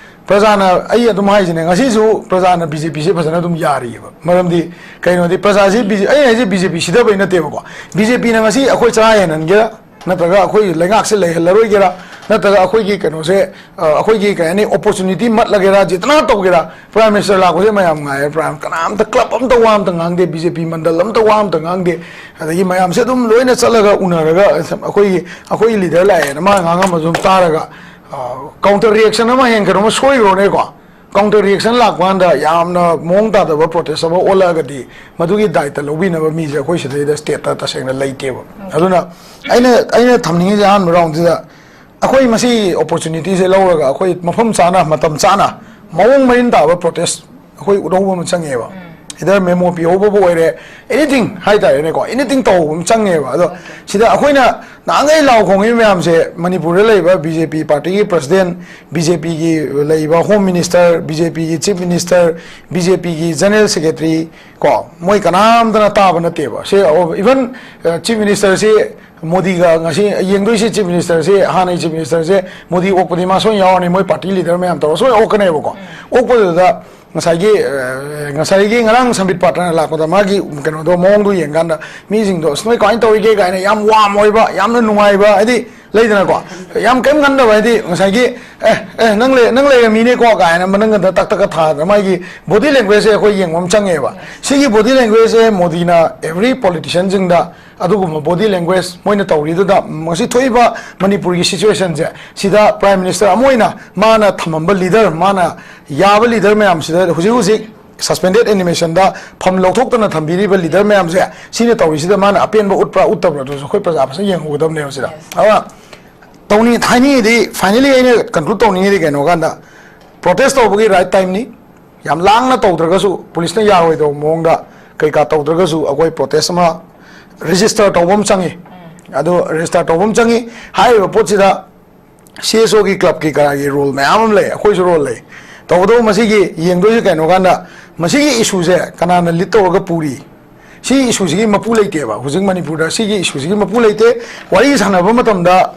ꯄ꯭ꯔꯖꯥꯅ, ꯑꯩ ꯑꯗꯨꯝ ꯍꯥꯏꯁꯤꯅꯦ, ꯉꯁꯤꯁꯨ ꯄ꯭ꯔꯖꯥꯅ ꯕꯤ ꯖꯦ ꯄꯤꯁꯦ ꯐꯖꯅ ꯑꯗꯨꯝ ꯌꯥꯔꯤꯑꯕ꯫ ꯃꯔꯝꯗꯤ ꯀꯩꯅꯣꯗꯤ ꯄ꯭ꯔꯖꯥꯁꯤ ꯕꯤ ꯖꯦ, ꯑꯩ ꯍꯥꯏꯁꯦ ꯕꯤ ꯖꯦ ꯄꯤ ꯁꯤꯗꯕꯩ ꯅꯠꯇꯦꯕꯀꯣ꯫ ꯕꯤ ꯖꯦ ꯄꯤꯅ ꯉꯁꯤ ꯑꯩꯈꯣꯏ ꯆꯔꯥ ꯍꯦꯟꯍꯟꯒꯦꯔꯥ, ꯅꯠꯇ꯭ꯔꯒ ꯑꯩꯈꯣꯏ ꯂꯩꯉꯥꯛꯁꯦ ꯂꯩꯍꯜꯂꯔꯣꯏꯒꯦꯔꯥ, ꯅꯠꯇ꯭ꯔꯒ ꯑꯩꯈꯣꯏꯒꯤ ꯀꯩꯅꯣꯁꯦ, ꯑ, ꯑꯩꯈꯣꯏꯒꯤ ꯀꯩ ꯍꯥꯏꯅꯤ, ꯑꯣꯄꯣꯔꯆꯨꯅꯤꯇꯤ ꯃꯠꯂꯒꯦꯔꯥ, ꯖꯤꯇꯅꯥ ꯇꯧꯒꯦꯔꯥ, ꯄ꯭ꯔꯥꯏꯝ ꯃꯤꯅꯤꯁꯇꯔ ꯂꯥꯛꯄꯁꯦ ꯃꯌꯥꯝ ꯉꯥꯏꯔꯦ꯫ ꯄ꯭ꯔꯥꯏꯝ, ꯀꯅꯥꯝꯇ ꯀ꯭ꯂꯕ ꯑꯝꯇ ꯋꯥ ꯑꯝꯇ ꯉꯥꯡꯗꯦ, ꯕꯤ ꯖꯦ ꯄꯤ ꯃꯟꯗꯜ ꯑꯝꯇ ꯋꯥ ꯑꯝꯇ ꯉꯥꯡꯗꯦ꯫ ꯑꯗꯒꯤ ꯃꯌꯥꯝꯁꯦ ꯑꯗꯨꯝ ꯂꯣꯏꯅ ꯆꯠꯂꯒ ꯎꯅꯔꯒ, ꯑꯩꯈꯣꯏꯒꯤ, ꯑꯩꯈꯣꯏꯒꯤ ꯂꯤꯗꯔ ꯂꯥꯛꯑꯦꯅ ꯃꯥ ꯉꯥꯡꯉꯝꯕ ꯑꯗꯨꯝ ꯇꯥꯔꯒ, ꯑ, ꯀꯥꯎꯟꯇꯔ ꯔꯤꯌꯦꯛꯁꯟ ꯑꯃ ꯍꯦꯟꯅ ꯀꯩꯅꯣꯝꯃ ꯁꯣꯏꯈ꯭ꯔꯣꯅꯦꯀꯣ꯫ ꯀꯥꯎꯟꯇꯔ ꯔꯤꯌꯦꯛꯁꯟ ꯂꯥꯛꯄ ꯀꯥꯟꯗ ꯌꯥꯝꯅ ꯃꯑꯣꯡ ꯇꯥꯗꯕ ꯄ꯭ꯔꯣꯇꯦꯁ ꯑꯃ ꯑꯣꯜꯂꯛꯑꯒꯗꯤ, ꯃꯗꯨꯒꯤ ꯗꯥꯏꯇ ꯂꯧꯕꯤꯅꯕ ꯃꯤꯁꯦ ꯑꯩꯈꯣꯏ ꯁꯤꯗꯩꯗ ꯁ꯭ꯇꯦꯠꯇ ꯇꯁꯦꯡꯅ ꯂꯩꯇꯦꯕ꯫ ꯑꯗꯨꯅ ꯑꯩꯅ, ꯑꯩꯅ ꯊꯝꯅꯤꯡꯉꯤꯁꯦ ꯑꯍꯥꯟꯕ ꯔꯥꯎꯟꯁꯤꯗ, ꯑꯩꯈꯣꯏ ꯃꯁꯤ ꯑꯣꯄꯣꯔꯆꯨꯅꯤꯇꯤꯁꯦ ꯂꯧꯔꯒ ꯑꯩꯈꯣꯏ ꯃꯐꯝ ꯆꯥꯅ, ꯃꯇꯝ ꯆꯥꯅ, ꯃꯑꯣꯡ ꯃꯔꯤꯟ ꯇꯥꯕ ꯄ꯭ꯔꯣꯇꯦꯁ ꯑꯩꯈꯣꯏ ꯎꯠꯍꯧꯕ ꯑꯃ ꯆꯪꯉꯦꯕ꯫ ꯏꯗꯔ ꯃꯦꯃꯣ ꯄꯤꯍꯧꯕꯕꯨ ꯑꯣꯏꯔꯦ, ꯑꯦꯅꯤꯊꯤꯡ ꯍꯥꯏꯇꯥꯔꯦꯅꯦꯀꯣ, ꯑꯦꯅꯤꯊꯤꯡ ꯇꯧꯍꯧꯕ ꯑꯃ ꯆꯪꯉꯦꯕ꯫ ꯑꯗꯣ ꯁꯤꯗ ꯑꯩꯈꯣꯏꯅ ꯅꯍꯥꯟꯈꯩ ꯂꯥꯎ ꯈꯣꯡꯉꯤꯕ ꯃꯌꯥꯝꯁꯦ, ꯃꯅꯤꯄꯨꯔꯗ ꯂꯩꯕ ꯕꯤ ꯖꯦ ꯄꯤ ꯄꯥꯔꯇꯤꯒꯤ ꯄ꯭ꯔꯁꯤꯗꯦꯟ, ꯕꯤ ꯖꯦ ꯄꯤꯒꯤ ꯂꯩꯕ ꯍꯣꯝ ꯃꯤꯅꯤꯁꯇꯔ, ꯕꯤ ꯖꯦ ꯄꯤꯒꯤ ꯆꯤꯐ ꯃꯤꯅꯤꯁꯇꯔ, ꯕꯤ ꯖꯦ ꯄꯤꯒꯤ ꯖꯦꯅꯔꯦꯜ ꯁꯦꯀ꯭ꯔꯦꯇꯔꯤ, ꯀꯣ, ꯃꯣꯏ ꯀꯅꯥꯝꯇꯅ ꯇꯥꯕ ꯅꯠꯇꯦꯕ꯫ ꯁꯤ ꯏꯚꯟ ꯆꯤꯐ ꯃꯤꯅꯤꯁꯇꯔꯁꯤ, ꯃꯣꯗꯤꯒ ꯉꯁꯤ ꯌꯦꯡꯗꯣꯏꯁꯤ ꯆꯤꯐ ꯃꯤꯅꯤꯁꯇꯔꯁꯤ, ꯍꯥꯟꯅꯒꯤ ꯆꯤꯐ ꯃꯤꯅꯤꯁꯇꯔꯁꯦ ꯃꯣꯗꯤ ꯑꯣꯛꯄꯗꯤ ꯃꯥ ꯁꯣꯏꯅ ꯌꯥꯎꯔꯅꯤ, ꯃꯣꯏ ꯄꯥꯔꯇꯤ ꯂꯤꯗꯔ ꯃꯌꯥꯝ ꯇꯧꯔꯒ ꯁꯣꯏꯅ ꯑꯣꯛꯀꯅꯦꯕꯀꯣ꯫ ꯑꯣꯛꯄꯗꯨꯗ ꯉꯁꯥꯏꯒꯤ, ꯑ, ꯉꯁꯥꯏꯒꯤ ꯉꯔꯥꯡ ꯁꯝꯕꯤꯠ ꯄꯥꯇ꯭ꯔꯅ ꯂꯥꯛꯄꯗ ꯃꯥꯒꯤ ꯀꯩꯅꯣꯗꯣ, ꯃꯑꯣꯡꯗꯣ ꯌꯦꯡꯀꯥꯟꯗ ꯃꯤꯁꯤꯡꯗꯣ, "ꯑꯁ, ꯅꯣꯏ ꯀꯃꯥꯏꯅ ꯇꯧꯔꯤꯒꯦ?" ꯀꯥꯏꯅ ꯌꯥꯝ ꯋꯥꯔꯝ ꯑꯣꯏꯕ, ꯌꯥꯝꯅ ꯅꯨꯡꯉꯥꯏꯕ, ꯍꯥꯏꯗꯤ ꯂꯩꯗꯅꯀꯣ, ꯌꯥꯝ ꯀꯩꯝ ꯈꯟꯗꯕ, ꯍꯥꯏꯗꯤ ꯉꯁꯥꯏꯒꯤ, "ꯑꯦ, ꯑꯦ, ꯅꯪ ꯂꯩ-, ꯅꯪ ꯂꯩꯔꯝꯃꯤꯅꯦꯀꯣ" ꯀꯥꯏꯅ ꯃꯅꯪꯒꯟꯗ ꯇꯛ ꯇꯛꯀ ꯊꯥꯗꯅ ꯃꯥꯒꯤ ꯕꯣꯗꯤ ꯂꯦꯡꯒ꯭ꯋꯦꯖꯁꯦ ꯑꯩꯈꯣꯏ ꯌꯦꯡꯕ ꯑꯃ ꯆꯪꯉꯦꯕ꯫ ꯁꯤꯒꯤ ꯕꯣꯗꯤ ꯂꯦꯡꯒ꯭ꯋꯦꯖꯁꯦ ꯃꯣꯗꯤꯅ ꯑꯦꯚ꯭ꯔꯤ ꯄꯣꯂꯤꯇꯤꯁꯤꯌꯟꯁꯤꯡꯗ ꯑꯗꯨꯒꯨꯝꯕ ꯕꯣꯗꯤ ꯂꯦꯡꯒ꯭ꯋꯦꯖ ꯃꯣꯏꯅ ꯇꯧꯔꯤꯗꯨꯗ, ꯉꯁꯤ ꯊꯣꯛꯏꯕ ꯃꯅꯤꯄꯨꯔꯒꯤ ꯁꯤꯆꯨꯋꯦꯁꯟꯁꯦ, ꯁꯤꯗ ꯄ꯭ꯔꯥꯏꯝ ꯃꯤꯅꯤꯁꯇꯔ ꯑꯃ ꯑꯣꯏꯅ ꯃꯥꯅ ꯊꯝꯃꯝꯕ ꯂꯤꯗꯔ, ꯃꯥꯅ ꯌꯥꯕ ꯂꯤꯗꯔ ꯃꯌꯥꯝꯁꯤꯗ ꯍꯧꯖꯤꯛ ꯍꯧꯖꯤꯛ ꯁꯁꯄꯦꯟꯗꯦꯗ ꯑꯦꯅꯤꯃꯦꯁꯟꯗ ꯐꯝ ꯂꯧꯊꯣꯛꯇꯅ ꯊꯝꯕꯤꯔꯤꯕ ꯂꯤꯗꯔ ꯃꯌꯥꯝꯁꯦ, ꯁꯤꯅ ꯇꯧꯔꯤꯁꯤꯗ ꯃꯥꯅ ꯑꯄꯦꯟꯕ ꯎꯠꯄ꯭ꯔꯥ ꯎꯠꯇꯕ꯭ꯔꯥ, ꯑꯗꯨꯁꯨ ꯑꯩꯈꯣꯏ ꯄ꯭ꯔꯖꯥ ꯃꯁꯦꯜ ꯌꯦꯡꯍꯧꯒꯗꯕꯅꯦꯕ ꯁꯤꯗ꯫ ꯑꯗꯨꯅ ꯇꯧꯅꯤ-, ꯍꯥꯏꯅꯤꯡꯉꯤꯗꯤ, ꯐꯥꯏꯅꯦꯂꯤ ꯑꯩꯅ ꯀꯟꯀ꯭ꯂꯨꯗ ꯇꯧꯅꯤꯡꯉꯤꯗꯤ ꯀꯩꯅꯣ ꯀꯥꯟꯗ, ꯄ꯭ꯔꯣꯇꯦꯁ ꯇꯧꯕꯒꯤ ꯔꯥꯏꯠ ꯇꯥꯏꯝꯅꯤ, ꯌꯥꯝ ꯂꯥꯡꯅ ꯇꯧꯗ꯭ꯔꯒꯁꯨ, ꯄꯨꯂꯤꯁꯅ ꯌꯥꯔꯣꯏꯗꯧꯕ ꯃꯑꯣꯡꯗ ꯀꯩꯀꯥ ꯇꯧꯗ꯭ꯔꯒꯁꯨ, ꯑꯩꯈꯣꯏ ꯄ꯭ꯔꯣꯇꯦꯁ ꯑꯃ ꯔꯦꯖꯤꯁꯇꯔ ꯇꯧꯕ ꯑꯃ ꯆꯪꯉꯤ꯫ ꯑꯗꯨ ꯔꯦꯖꯤꯁꯇꯔ ꯇꯧꯕ ꯑꯃ ꯆꯪꯉꯤ꯫ ꯍꯥꯏꯔꯤꯕ ꯄꯣꯠꯁꯤꯗ ꯁꯤ ꯑꯦꯁ ꯑꯣꯒꯤ, ꯀ꯭ꯂꯕꯀꯤ, ꯀꯔꯥꯒꯤ ꯔꯣꯜ ꯃꯌꯥꯝ ꯑꯃ ꯂꯩ, ꯑꯩꯈꯣꯏꯁꯨ ꯔꯣꯜ ꯂꯩ꯫ ꯇꯧꯕꯇꯕꯨ ꯃꯁꯤꯒꯤ ꯌꯦꯡꯗꯣꯏꯁꯤ ꯀꯩꯅꯣ ꯀꯥꯟꯗ, ꯃꯁꯤꯒꯤ ꯏꯁꯨꯁꯦ ꯀꯅꯥꯅ ꯂꯤꯗ ꯇꯧꯔꯒ ꯄꯨꯔꯤ? ꯁꯤ ꯏꯁꯨꯁꯤꯒꯤ ꯃꯄꯨ ꯂꯩꯇꯦꯕ꯫ ꯍꯧꯖꯤꯛ ꯃꯅꯤꯄꯨꯔꯗ ꯁꯤꯒꯤ ꯏꯁꯨꯁꯤꯒꯤ ꯃꯄꯨ ꯂꯩꯇꯦ꯫ ꯋꯥꯔꯤ ꯁꯥꯟꯅꯕ ꯃꯇꯝꯗ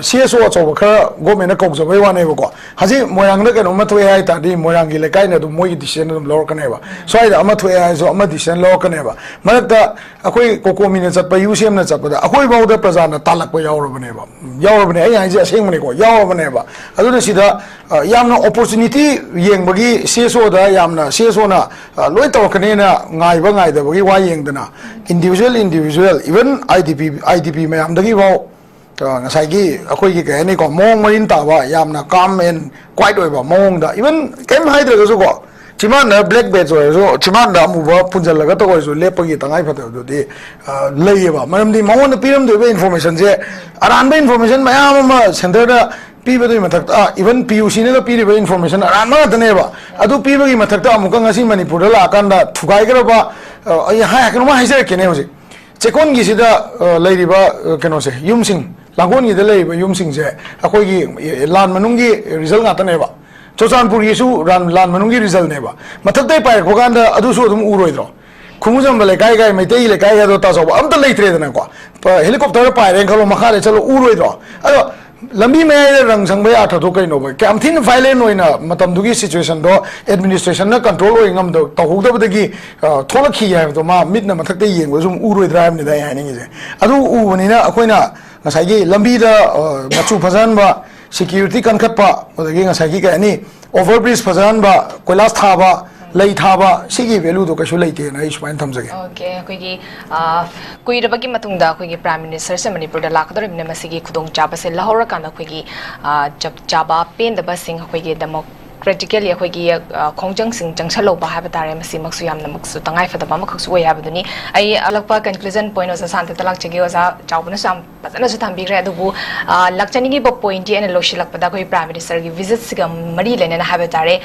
ꯁꯤ ꯑꯦꯁ ꯑꯣ ꯑꯆꯧꯕ ꯈꯔ ꯒꯣꯔꯃꯦꯟꯅ ꯀꯧꯖꯕꯩ ꯋꯥꯅꯦꯕꯀꯣ꯫ ꯍꯧꯖꯤꯛ ꯃꯣꯏꯔꯥꯡꯗ ꯀꯩꯅꯣꯝꯃ ꯊꯣꯛꯑꯦ ꯍꯥꯏ ꯇꯥꯔꯗꯤ ꯃꯣꯏꯔꯥꯡꯒꯤ ꯂꯩꯀꯥꯏꯅ ꯑꯗꯨꯝ ꯃꯣꯏꯒꯤ ꯗꯤꯁꯤꯖꯟ ꯑꯗꯨꯝ ꯂꯧꯔꯛꯀꯅꯦꯕ꯫ ꯁ꯭ꯋꯥꯏꯗ ꯑꯃ ꯊꯣꯛꯑꯦ ꯍꯥꯏꯔꯁꯨ ꯑꯃ ꯗꯤꯁꯤꯖꯟ ꯂꯧꯔꯛꯀꯅꯦꯕ꯫ ꯃꯔꯛꯇ ꯑꯩꯈꯣꯏ ꯀꯣꯀꯣꯃꯤꯅ ꯆꯠꯄ, ꯌꯨ ꯁꯤ ꯑꯦꯝꯅ ꯆꯠꯄꯗ ꯑꯩꯈꯣꯏꯐꯥꯎꯗ ꯄ꯭ꯔꯖꯥꯅ ꯇꯥꯜꯂꯛꯄ ꯌꯥꯎꯔꯕꯅꯦꯕ꯫ ꯌꯥꯎꯔꯕꯅꯦ, ꯑꯩ ꯍꯥꯏꯁꯦ ꯑꯁꯦꯡꯕꯅꯦꯀꯣ, ꯌꯥꯎꯔꯕꯅꯦꯕ꯫ ꯑꯗꯨꯅ ꯁꯤꯗ ꯑ, ꯌꯥꯝꯅ ꯑꯣꯄꯣꯔꯆꯨꯅꯤꯇꯤ ꯌꯦꯡꯕꯒꯤ ꯁꯤ ꯑꯦꯁ ꯑꯣꯗ ꯌꯥꯝꯅ ꯁꯤ ꯑꯦꯁ ꯑꯣꯅ ꯂꯣꯏ ꯇꯧꯔꯛꯀꯅꯦꯅ ꯉꯥꯏꯕ ꯉꯥꯏꯗꯕꯒꯤ ꯋꯥ ꯌꯦꯡꯗꯅ individual individual, even I D P, I D ꯄꯤ ꯃꯌꯥꯝꯗꯒꯤ ꯐꯥꯎ ꯑ, ꯉꯁꯥꯏꯒꯤ ꯑꯩꯈꯣꯏꯒꯤ ꯀꯩ ꯍꯥꯏꯅꯤꯀꯣ, ꯃꯑꯣꯡ ꯃꯔꯤꯟ ꯇꯥꯕ, ꯌꯥꯝꯅ calm and quiet ꯑꯣꯏꯕ ꯃꯑꯣꯡꯗ, even ꯀꯩꯝ ꯍꯥꯏꯗ꯭ꯔꯒꯁꯨꯀꯣ, ꯆꯤꯝꯕꯥꯟꯗ black badge ꯑꯣꯏꯔꯁꯨ, ꯆꯤꯝꯕꯥꯟꯗ ꯑꯃꯨꯕ ꯄꯨꯟꯁꯤꯜꯂꯒꯇ ꯑꯣꯏꯔꯁꯨ ꯂꯦꯞꯄꯒꯤ ꯇꯉꯥꯏ ꯐꯗꯕꯗꯨꯗꯤ ꯑ, ꯂꯩꯌꯦꯕ꯫ ꯃꯔꯝꯗꯤ ꯃꯉꯣꯟꯗ ꯄꯤꯔꯝꯗꯣꯏꯕ informationꯁꯦ ꯑꯔꯥꯟꯕ information ꯃꯌꯥꯝ ꯑꯃ centreꯗ ꯄꯤꯕꯗꯨꯒꯤ ꯃꯊꯛꯇ, even P U Cꯅꯒ ꯄꯤꯔꯤꯕ information ꯑꯔꯥꯟꯕ ꯉꯥꯛꯇꯅꯦꯕ꯫ ꯑꯗꯨ ꯄꯤꯕꯒꯤ ꯃꯊꯛꯇ ꯑꯃꯨꯛꯀ ꯉꯁꯤ ꯃꯅꯤꯄꯨꯔꯗ ꯂꯥꯛꯑꯀꯥꯟꯗ ꯊꯨꯒꯥꯏꯈ꯭ꯔꯕ, ꯑ, ꯑꯩ ꯍꯥꯏ-, ꯀꯩꯅꯣꯝꯃ ꯍꯥꯏꯖꯔꯛꯀꯦꯅꯦ꯫ ꯍꯧꯖꯤꯛ ꯆꯦꯛꯀꯣꯟꯒꯤꯁꯤꯗ, ꯑ, ꯂꯩꯔꯤꯕ, ꯑ, ꯀꯩꯅꯣꯁꯦ, ꯌꯨꯝꯁꯤꯡ, ꯂꯥꯡꯒꯣꯜꯒꯤꯗ ꯂꯩꯔꯤꯕ ꯌꯨꯝꯁꯤꯡꯁꯦ ꯑꯩꯈꯣꯏꯒꯤ, ꯑ, ꯂꯥꯟ ꯃꯅꯨꯡꯒꯤ result ꯉꯥꯛꯇꯅꯦꯕ꯫ ꯆꯨꯔꯆꯥꯟꯄꯨꯔꯒꯤꯁꯨ ꯂꯥꯟ, ꯂꯥꯟ ꯃꯅꯨꯡꯒꯤ resultꯅꯦꯕ꯫ ꯃꯊꯛꯇꯩ ꯄꯥꯏꯔꯛꯄ ꯀꯥꯟꯗ ꯑꯗꯨꯁꯨ ꯑꯗꯨꯝ ꯎꯔꯣꯏꯗ꯭ꯔꯣ? ꯈꯨꯃꯨꯖꯝꯕ ꯂꯩꯀꯥꯏꯒ ꯃꯩꯇꯩ ꯂꯩꯀꯥꯏꯒꯗꯣ ꯇꯥꯖꯧꯕ ꯑꯝꯇ ꯂꯩꯇ꯭ꯔꯦꯗꯅꯀꯣ꯫ ꯄ-, helicopter ꯄꯥꯏꯔꯦꯅ ꯈꯜꯂꯣ, ꯃꯈꯥꯗ ꯆꯠꯂꯣ, ꯎꯔꯣꯏꯗ꯭ꯔꯣ? ꯑꯗꯣ ꯂꯝꯕꯤ ꯃꯌꯥꯏꯗ ꯔꯪ ꯁꯪꯕꯒꯤ ꯑꯥꯔꯊꯗꯣ ꯀꯩꯅꯣꯕ? ꯀꯌꯥꯝ ꯊꯤꯅ violent ꯑꯣꯏꯅ ꯃꯇꯝꯗꯨꯒꯤ situationꯗꯣ administrationꯅ control ꯑꯣꯏ ꯉꯝꯗ-, ꯇꯧꯍꯧꯗꯕꯗꯒꯤ, ꯑ, ꯊꯣꯛꯂꯛꯈꯤ ꯍꯥꯏꯕꯗꯣ ꯃꯥ ꯃꯤꯠꯅ ꯃꯊꯛꯇ ꯌꯦꯡꯕ ꯁꯨꯝ ꯎꯔꯣꯏꯗ꯭ꯔꯥ ꯍꯥꯏꯕꯅꯤꯗ ꯑꯩ ꯍꯥꯏꯅꯤꯡꯉꯤꯁꯦ꯫ ꯑꯗꯨ ꯎꯕꯅꯤꯅ ꯑꯩꯈꯣꯏꯅ ꯉꯁꯥꯏꯒꯤ ꯂꯝꯕꯤꯗ, ꯑ, ꯃꯆꯨ ꯐꯖꯍꯟꯕ, security ꯀꯟꯈꯠꯄ, ꯑꯗꯒꯤ ꯉꯁꯥꯏꯒꯤ ꯀꯩ ꯍꯥꯏꯅꯤ, over bridge ꯐꯖꯍꯟꯕ, ꯀꯣꯏꯂꯥꯁ ꯊꯥꯕ, ꯂꯩ ꯊꯥꯕ, ꯁꯤꯒꯤ valueꯗꯣ ꯀꯩꯁꯨ ꯂꯩꯇꯦꯅ ꯑꯩ ꯁꯨꯃꯥꯏꯅ ꯊꯝꯖꯒꯦ꯫ OK, ꯑꯩꯈꯣꯏꯒꯤ, ꯑ, ꯀꯨꯏꯔꯕꯒꯤ ꯃꯇꯨꯡꯗ ꯑꯩꯈꯣꯏꯒꯤ Prime Ministerꯁꯦ ꯃꯅꯤꯄꯨꯔꯗ ꯂꯥꯛꯀꯗꯧꯔꯤꯕꯅꯤꯅ ꯃꯁꯤꯒꯤ ꯈꯨꯗꯣꯡꯆꯥꯕꯁꯦ ꯂꯧꯍꯧꯔꯀꯥꯟꯗ ꯑꯩꯈꯣꯏꯒꯤ, ꯑ, ꯆꯞ ꯆꯥꯕ ꯄꯦꯟꯗꯕꯁꯤꯡ ꯑꯩꯈꯣꯏꯒꯤ democratically ꯑꯩꯈꯣꯏꯒꯤ, ꯑ, ꯈꯣꯡꯖꯪꯁꯤꯡ ꯆꯪꯁꯜꯍꯧꯕ ꯍꯥꯏꯕ ꯇꯥꯔꯦ, ꯃꯁꯤꯃꯛꯁꯨ ꯌꯥꯝꯅꯃꯛꯁꯨ ꯇꯉꯥꯏ ꯐꯗꯕ ꯑꯃꯈꯛꯁꯨ ꯑꯣꯏ ꯍꯥꯏꯕꯗꯨꯅꯤ꯫ ꯑꯩ ꯑꯂꯛꯄ conclusion point ꯑꯣꯖꯥ ꯁꯥꯟꯇꯗ ꯂꯥꯛꯆꯒꯦ꯫ ꯑꯣꯖꯥ ꯆꯥꯎꯕꯅꯁꯨ ꯌꯥꯝ ꯐꯖꯅꯁꯨ ꯊꯝꯕꯤꯈ꯭ꯔꯦ꯫ ꯑꯗꯨꯕꯨ, ꯑ, ꯂꯥꯛꯆꯅꯤꯡꯉꯤꯕ pointꯇꯤ ꯑꯩꯅ ꯂꯣꯏꯁꯤꯜꯂꯛꯄꯗ ꯑꯩꯈꯣꯏ Prime Ministerꯒꯤ visitꯁꯤꯒ ꯃꯔꯤ ꯂꯩꯅꯅ ꯍꯥꯏꯕ ꯇꯥꯔꯦ,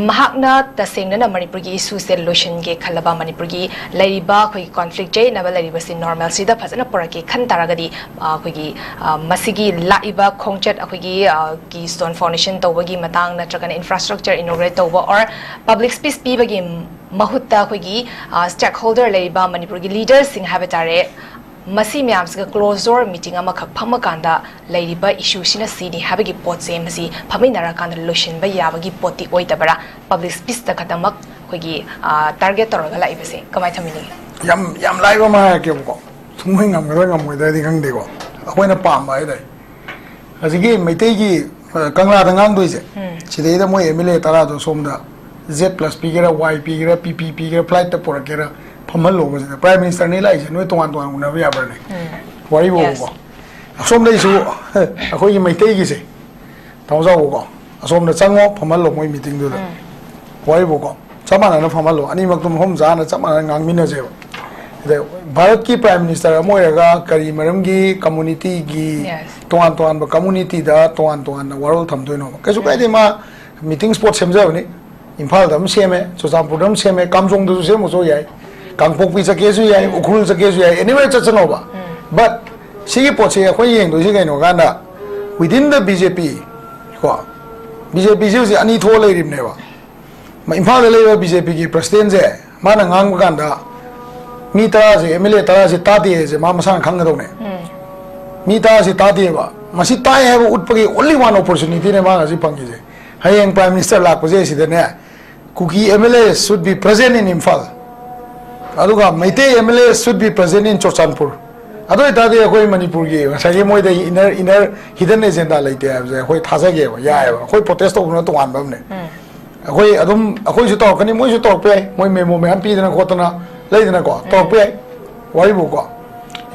ꯃꯍꯥꯛꯅ ꯇꯁꯦꯡꯅꯅ ꯃꯅꯤꯄꯨꯔꯒꯤ issueꯁꯦ ꯂꯣꯏꯁꯤꯟꯒꯦ ꯈꯜꯂꯕ, ꯃꯅꯤꯄꯨꯔꯒꯤ ꯂꯩꯔꯤꯕ ꯑꯩꯈꯣꯏꯒꯤ conflict ꯆꯌꯦꯠꯅꯕ ꯂꯩꯔꯤꯕꯁꯤ normalꯁꯤꯗ ꯐꯖꯅ ꯄꯨꯔꯛꯀꯦ ꯈꯟ ꯇꯥꯔꯒꯗꯤ, ꯑ, ꯑꯩꯈꯣꯏꯒꯤ, ꯑ, ꯃꯁꯤꯒꯤ ꯂꯥꯛꯏꯕ ꯈꯣꯡꯆꯠ ꯑꯩꯈꯣꯏꯒꯤ, ꯑ, keystone foundation ꯇꯧꯕꯒꯤ ꯃꯇꯥꯡ ꯅꯠꯇ꯭ꯔꯒꯅ infrastructure inaugurate ꯇꯧꯕ or public speech ꯄꯤꯕꯒꯤ ꯃꯍꯨꯠꯇ ꯑꯩꯈꯣꯏꯒꯤ, ꯑ, stakeholder ꯂꯩꯔꯤꯕ ꯃꯅꯤꯄꯨꯔꯒꯤ leaderꯁꯤꯡ ꯍꯥꯏꯕ ꯇꯥꯔꯦ, ꯃꯁꯤ ꯃꯌꯥꯝꯁꯤꯒ closed door meeting ꯑꯃꯈꯛ ꯐꯝꯃꯀꯥꯟꯗ ꯂꯩꯔꯤꯕ ꯏꯁꯨꯁꯤꯅ ꯁꯤꯅꯤ ꯍꯥꯏꯕꯒꯤ ꯄꯣꯠꯁꯦ ꯃꯁꯤ ꯐꯝꯃꯤꯟꯅꯔꯀꯥꯟꯗ ꯂꯣꯏꯁꯤꯟꯕ ꯌꯥꯕꯒꯤ ꯄꯣꯠꯇꯤ ꯑꯣꯏꯗꯕ꯭ꯔꯥ? ꯄꯕ꯭ꯂꯤꯛ ꯁ꯭ꯄꯤꯆꯇ ꯈꯛꯇꯃꯛ ꯑꯩꯈꯣꯏꯒꯤ ꯇꯥꯔꯒꯦꯠ ꯇꯧꯔꯒ ꯂꯥꯛꯏꯕꯁꯦ ꯀꯃꯥꯏꯅ ꯊꯝꯕꯤꯅꯤꯡꯉꯤ? ꯌꯥꯝ ꯌꯥꯝ ꯂꯥꯏꯕ ꯑꯃ ꯍꯥꯏꯔꯛꯀꯦꯕꯀꯣ, ꯊꯨꯡꯍꯩ ꯉꯝꯒꯗ꯭ꯔꯥ ꯉꯝꯃꯣꯏꯗ꯭ꯔꯗꯤ ꯈꯪꯗꯦꯀꯣ, ꯑꯩꯈꯣꯏꯅ ꯄꯥꯝꯕ ꯍꯥꯏꯇꯥꯔꯦ꯫ ꯍꯧꯖꯤꯛꯀꯤ ꯃꯩꯇꯩꯒꯤ ꯑ, ꯀꯪꯂꯥꯗ ꯉꯥꯡꯗꯣꯏꯁꯦ, ꯎꯝ꯫ ꯁꯤꯗꯩꯗ ꯃꯣꯏ ꯑꯦꯝ ꯑꯦꯜ ꯑꯦ ꯇꯔꯥꯗꯣ ꯁꯣꯝꯗ ꯖꯦꯠ ꯄ꯭ꯂꯁ ꯄꯤꯒꯦꯔꯥ, ꯋꯥꯏ ꯄꯤꯒꯦꯔꯥ, ꯄꯤ ꯄꯤ ꯄꯤꯒꯦꯔꯥ, ꯐ꯭ꯂꯥꯏꯠꯇ ꯄꯨꯔꯛꯀꯦꯔꯥ, ꯐꯝꯍꯜꯂꯣꯕ ꯁꯤꯗ꯫ ꯄ꯭ꯔꯥꯏꯝ ꯃꯤꯅꯤꯁꯇꯔꯅꯤ ꯂꯥꯛꯏꯁꯦ, ꯅꯣꯏ ꯇꯣꯉꯥꯟ ꯇꯣꯉꯥꯟ ꯎꯅꯕ ꯌꯥꯕ꯭ꯔꯥꯅꯦ? ꯎꯝ꯫ ꯋꯥꯔꯤꯕꯨꯕꯀꯣ꯫ Yes꯫ ꯑꯁꯣꯝꯗꯩꯁꯨ ꯑꯩꯈꯣꯏꯒꯤ ꯃꯩꯇꯩꯒꯤꯁꯦ, ꯇꯥꯃꯣ ꯆꯥꯎꯕꯀꯣ, ꯑꯁꯣꯝꯗ ꯆꯪꯉꯣ, ꯐꯝꯍꯜꯂꯣ ꯃꯣꯏ ꯃꯤꯇꯤꯡꯗꯨꯗ꯫ ꯎꯝ꯫ ꯋꯥꯔꯤꯕꯨꯀꯣ꯫ ꯆꯞ ꯃꯥꯟꯅꯅ ꯐꯝꯍꯜꯂꯣ, ꯑꯅꯤꯃꯛꯇꯣ ꯃꯐꯝ ꯆꯥꯅ ꯆꯞ ꯃꯥꯟꯅꯅ ꯉꯥꯡꯃꯤꯟꯅꯁꯦꯕ꯫ ꯑꯗ ꯚꯥꯔꯠꯀꯤ ꯄ꯭ꯔꯥꯏꯝ ꯃꯤꯅꯤꯁꯇꯔ ꯑꯃ ꯑꯣꯏꯔꯒ ꯀꯔꯤ ꯃꯔꯝꯒꯤ ꯀꯝꯃꯨꯅꯤꯇꯤꯒꯤ, Yes꯫ ꯇꯣꯉꯥꯟ ꯇꯣꯉꯥꯟꯕ ꯀꯝꯃꯨꯅꯤꯇꯤꯗ ꯇꯣꯉꯥꯟ ꯇꯣꯉꯥꯟꯅ ꯋꯥꯔꯣꯜ ꯊꯝꯗꯣꯏꯅꯣꯕ? ꯀꯩꯁꯨ ꯀꯥꯏꯗꯦ, ꯃꯥ ꯃꯤꯇꯤꯡ ꯁ꯭ꯄꯣꯠ ꯁꯦꯝꯖꯕꯅꯤ꯫ ꯏꯝꯐꯥꯜꯗ ꯑꯃ ꯁꯦꯝꯃꯦ, ꯆꯨꯔꯆꯥꯟꯄꯨꯔꯗ ꯑꯃ ꯁꯦꯝꯃꯦ, ꯀꯥꯝꯖꯣꯡꯗꯁꯨ ꯁꯦꯝꯃꯁꯨ ꯌꯥꯏ, ꯀꯥꯡꯄꯣꯛꯄꯤ ꯆꯠꯀꯦꯁꯨ ꯌꯥꯏ, ꯎꯈ꯭ꯔꯨꯜ ꯆꯠꯀꯦꯁꯨ ꯌꯥꯏ, anywhere ꯆꯠꯁꯅꯣꯕ꯫ But ꯁꯤꯒꯤ ꯄꯣꯠꯁꯦ ꯑꯩꯈꯣꯏ ꯌꯦꯡꯗꯣꯏꯁꯤ ꯀꯩꯅꯣ ꯀꯥꯟꯗ, within the B J P ꯀꯣ, B J P ꯁꯤ ꯍꯧꯖꯤꯛ ꯑꯅꯤ ꯊꯣꯛꯑ ꯂꯩꯔꯤꯕꯅꯦꯕ꯫ ꯃ-, ꯏꯝꯐꯥꯜꯗ ꯂꯩꯕ B J P ꯒꯤ ꯄ꯭ꯔꯁꯤꯗꯦꯟꯁꯦ, ꯃꯥꯅ ꯉꯥꯡꯕ ꯀꯥꯟꯗ ꯃꯤ ꯇꯔꯥꯁꯦ, M L A ꯇꯔꯥꯁꯦ ꯇꯥꯗꯦ ꯍꯥꯏꯁꯦ ꯃꯥ ꯃꯁꯥꯅ ꯈꯪꯒꯗꯧꯅꯦ꯫ ꯎꯝ꯫ ꯃꯤ ꯇꯔꯥꯁꯦ ꯇꯥꯗꯦꯕ꯫ ꯃꯁꯤ ꯇꯥꯏ ꯍꯥꯏꯕ ꯎꯠꯄꯒꯤ only one opportunity ꯅꯦ ꯃꯥꯅ ꯍꯧꯖꯤꯛ ꯐꯪꯉꯤꯁꯦ꯫ ꯍꯌꯦꯡ Prime Minister ꯂꯥꯛꯄꯁꯦ ꯁꯤꯗꯅꯦ, Kuki M L A should be present in Imphal꯫ ꯑꯗꯨꯒ Meitei M L A should be present in Churachandpur꯫ ꯑꯗꯨ ꯑꯣꯏꯇꯥꯔꯗꯤ ꯑꯩꯈꯣꯏ ꯃꯅꯤꯄꯨꯔꯒꯤ ꯉꯁꯥꯏꯒꯤ ꯃꯣꯏꯗ inner, inner hidden agenda ꯂꯩꯇꯦ ꯍꯥꯏꯕꯁꯦ ꯑꯩꯈꯣꯏ ꯊꯥꯖꯒꯦꯕ, ꯌꯥꯏꯑꯕ꯫ ꯑꯩꯈꯣꯏ protest ꯇꯧꯕꯅ ꯇꯣꯉꯥꯟꯕ ꯑꯃꯅꯦ꯫ ꯎꯝ꯫ ꯑꯩꯈꯣꯏ ꯑꯗꯨꯝ, ꯑꯩꯈꯣꯏꯁꯨ ꯇꯧꯔꯛꯀꯅꯤ, ꯃꯣꯏꯁꯨ ꯇꯧꯔꯛꯄ ꯌꯥꯏ, ꯃꯣꯏ memo ꯃꯌꯥꯝ ꯄꯤꯗꯅ ꯈꯣꯠꯇꯅ ꯂꯩꯗꯅꯀꯣ, ꯎꯝ꯫ ꯇꯧꯔꯛꯄ ꯌꯥꯏ꯫ ꯋꯥꯔꯤꯕꯨꯀꯣ,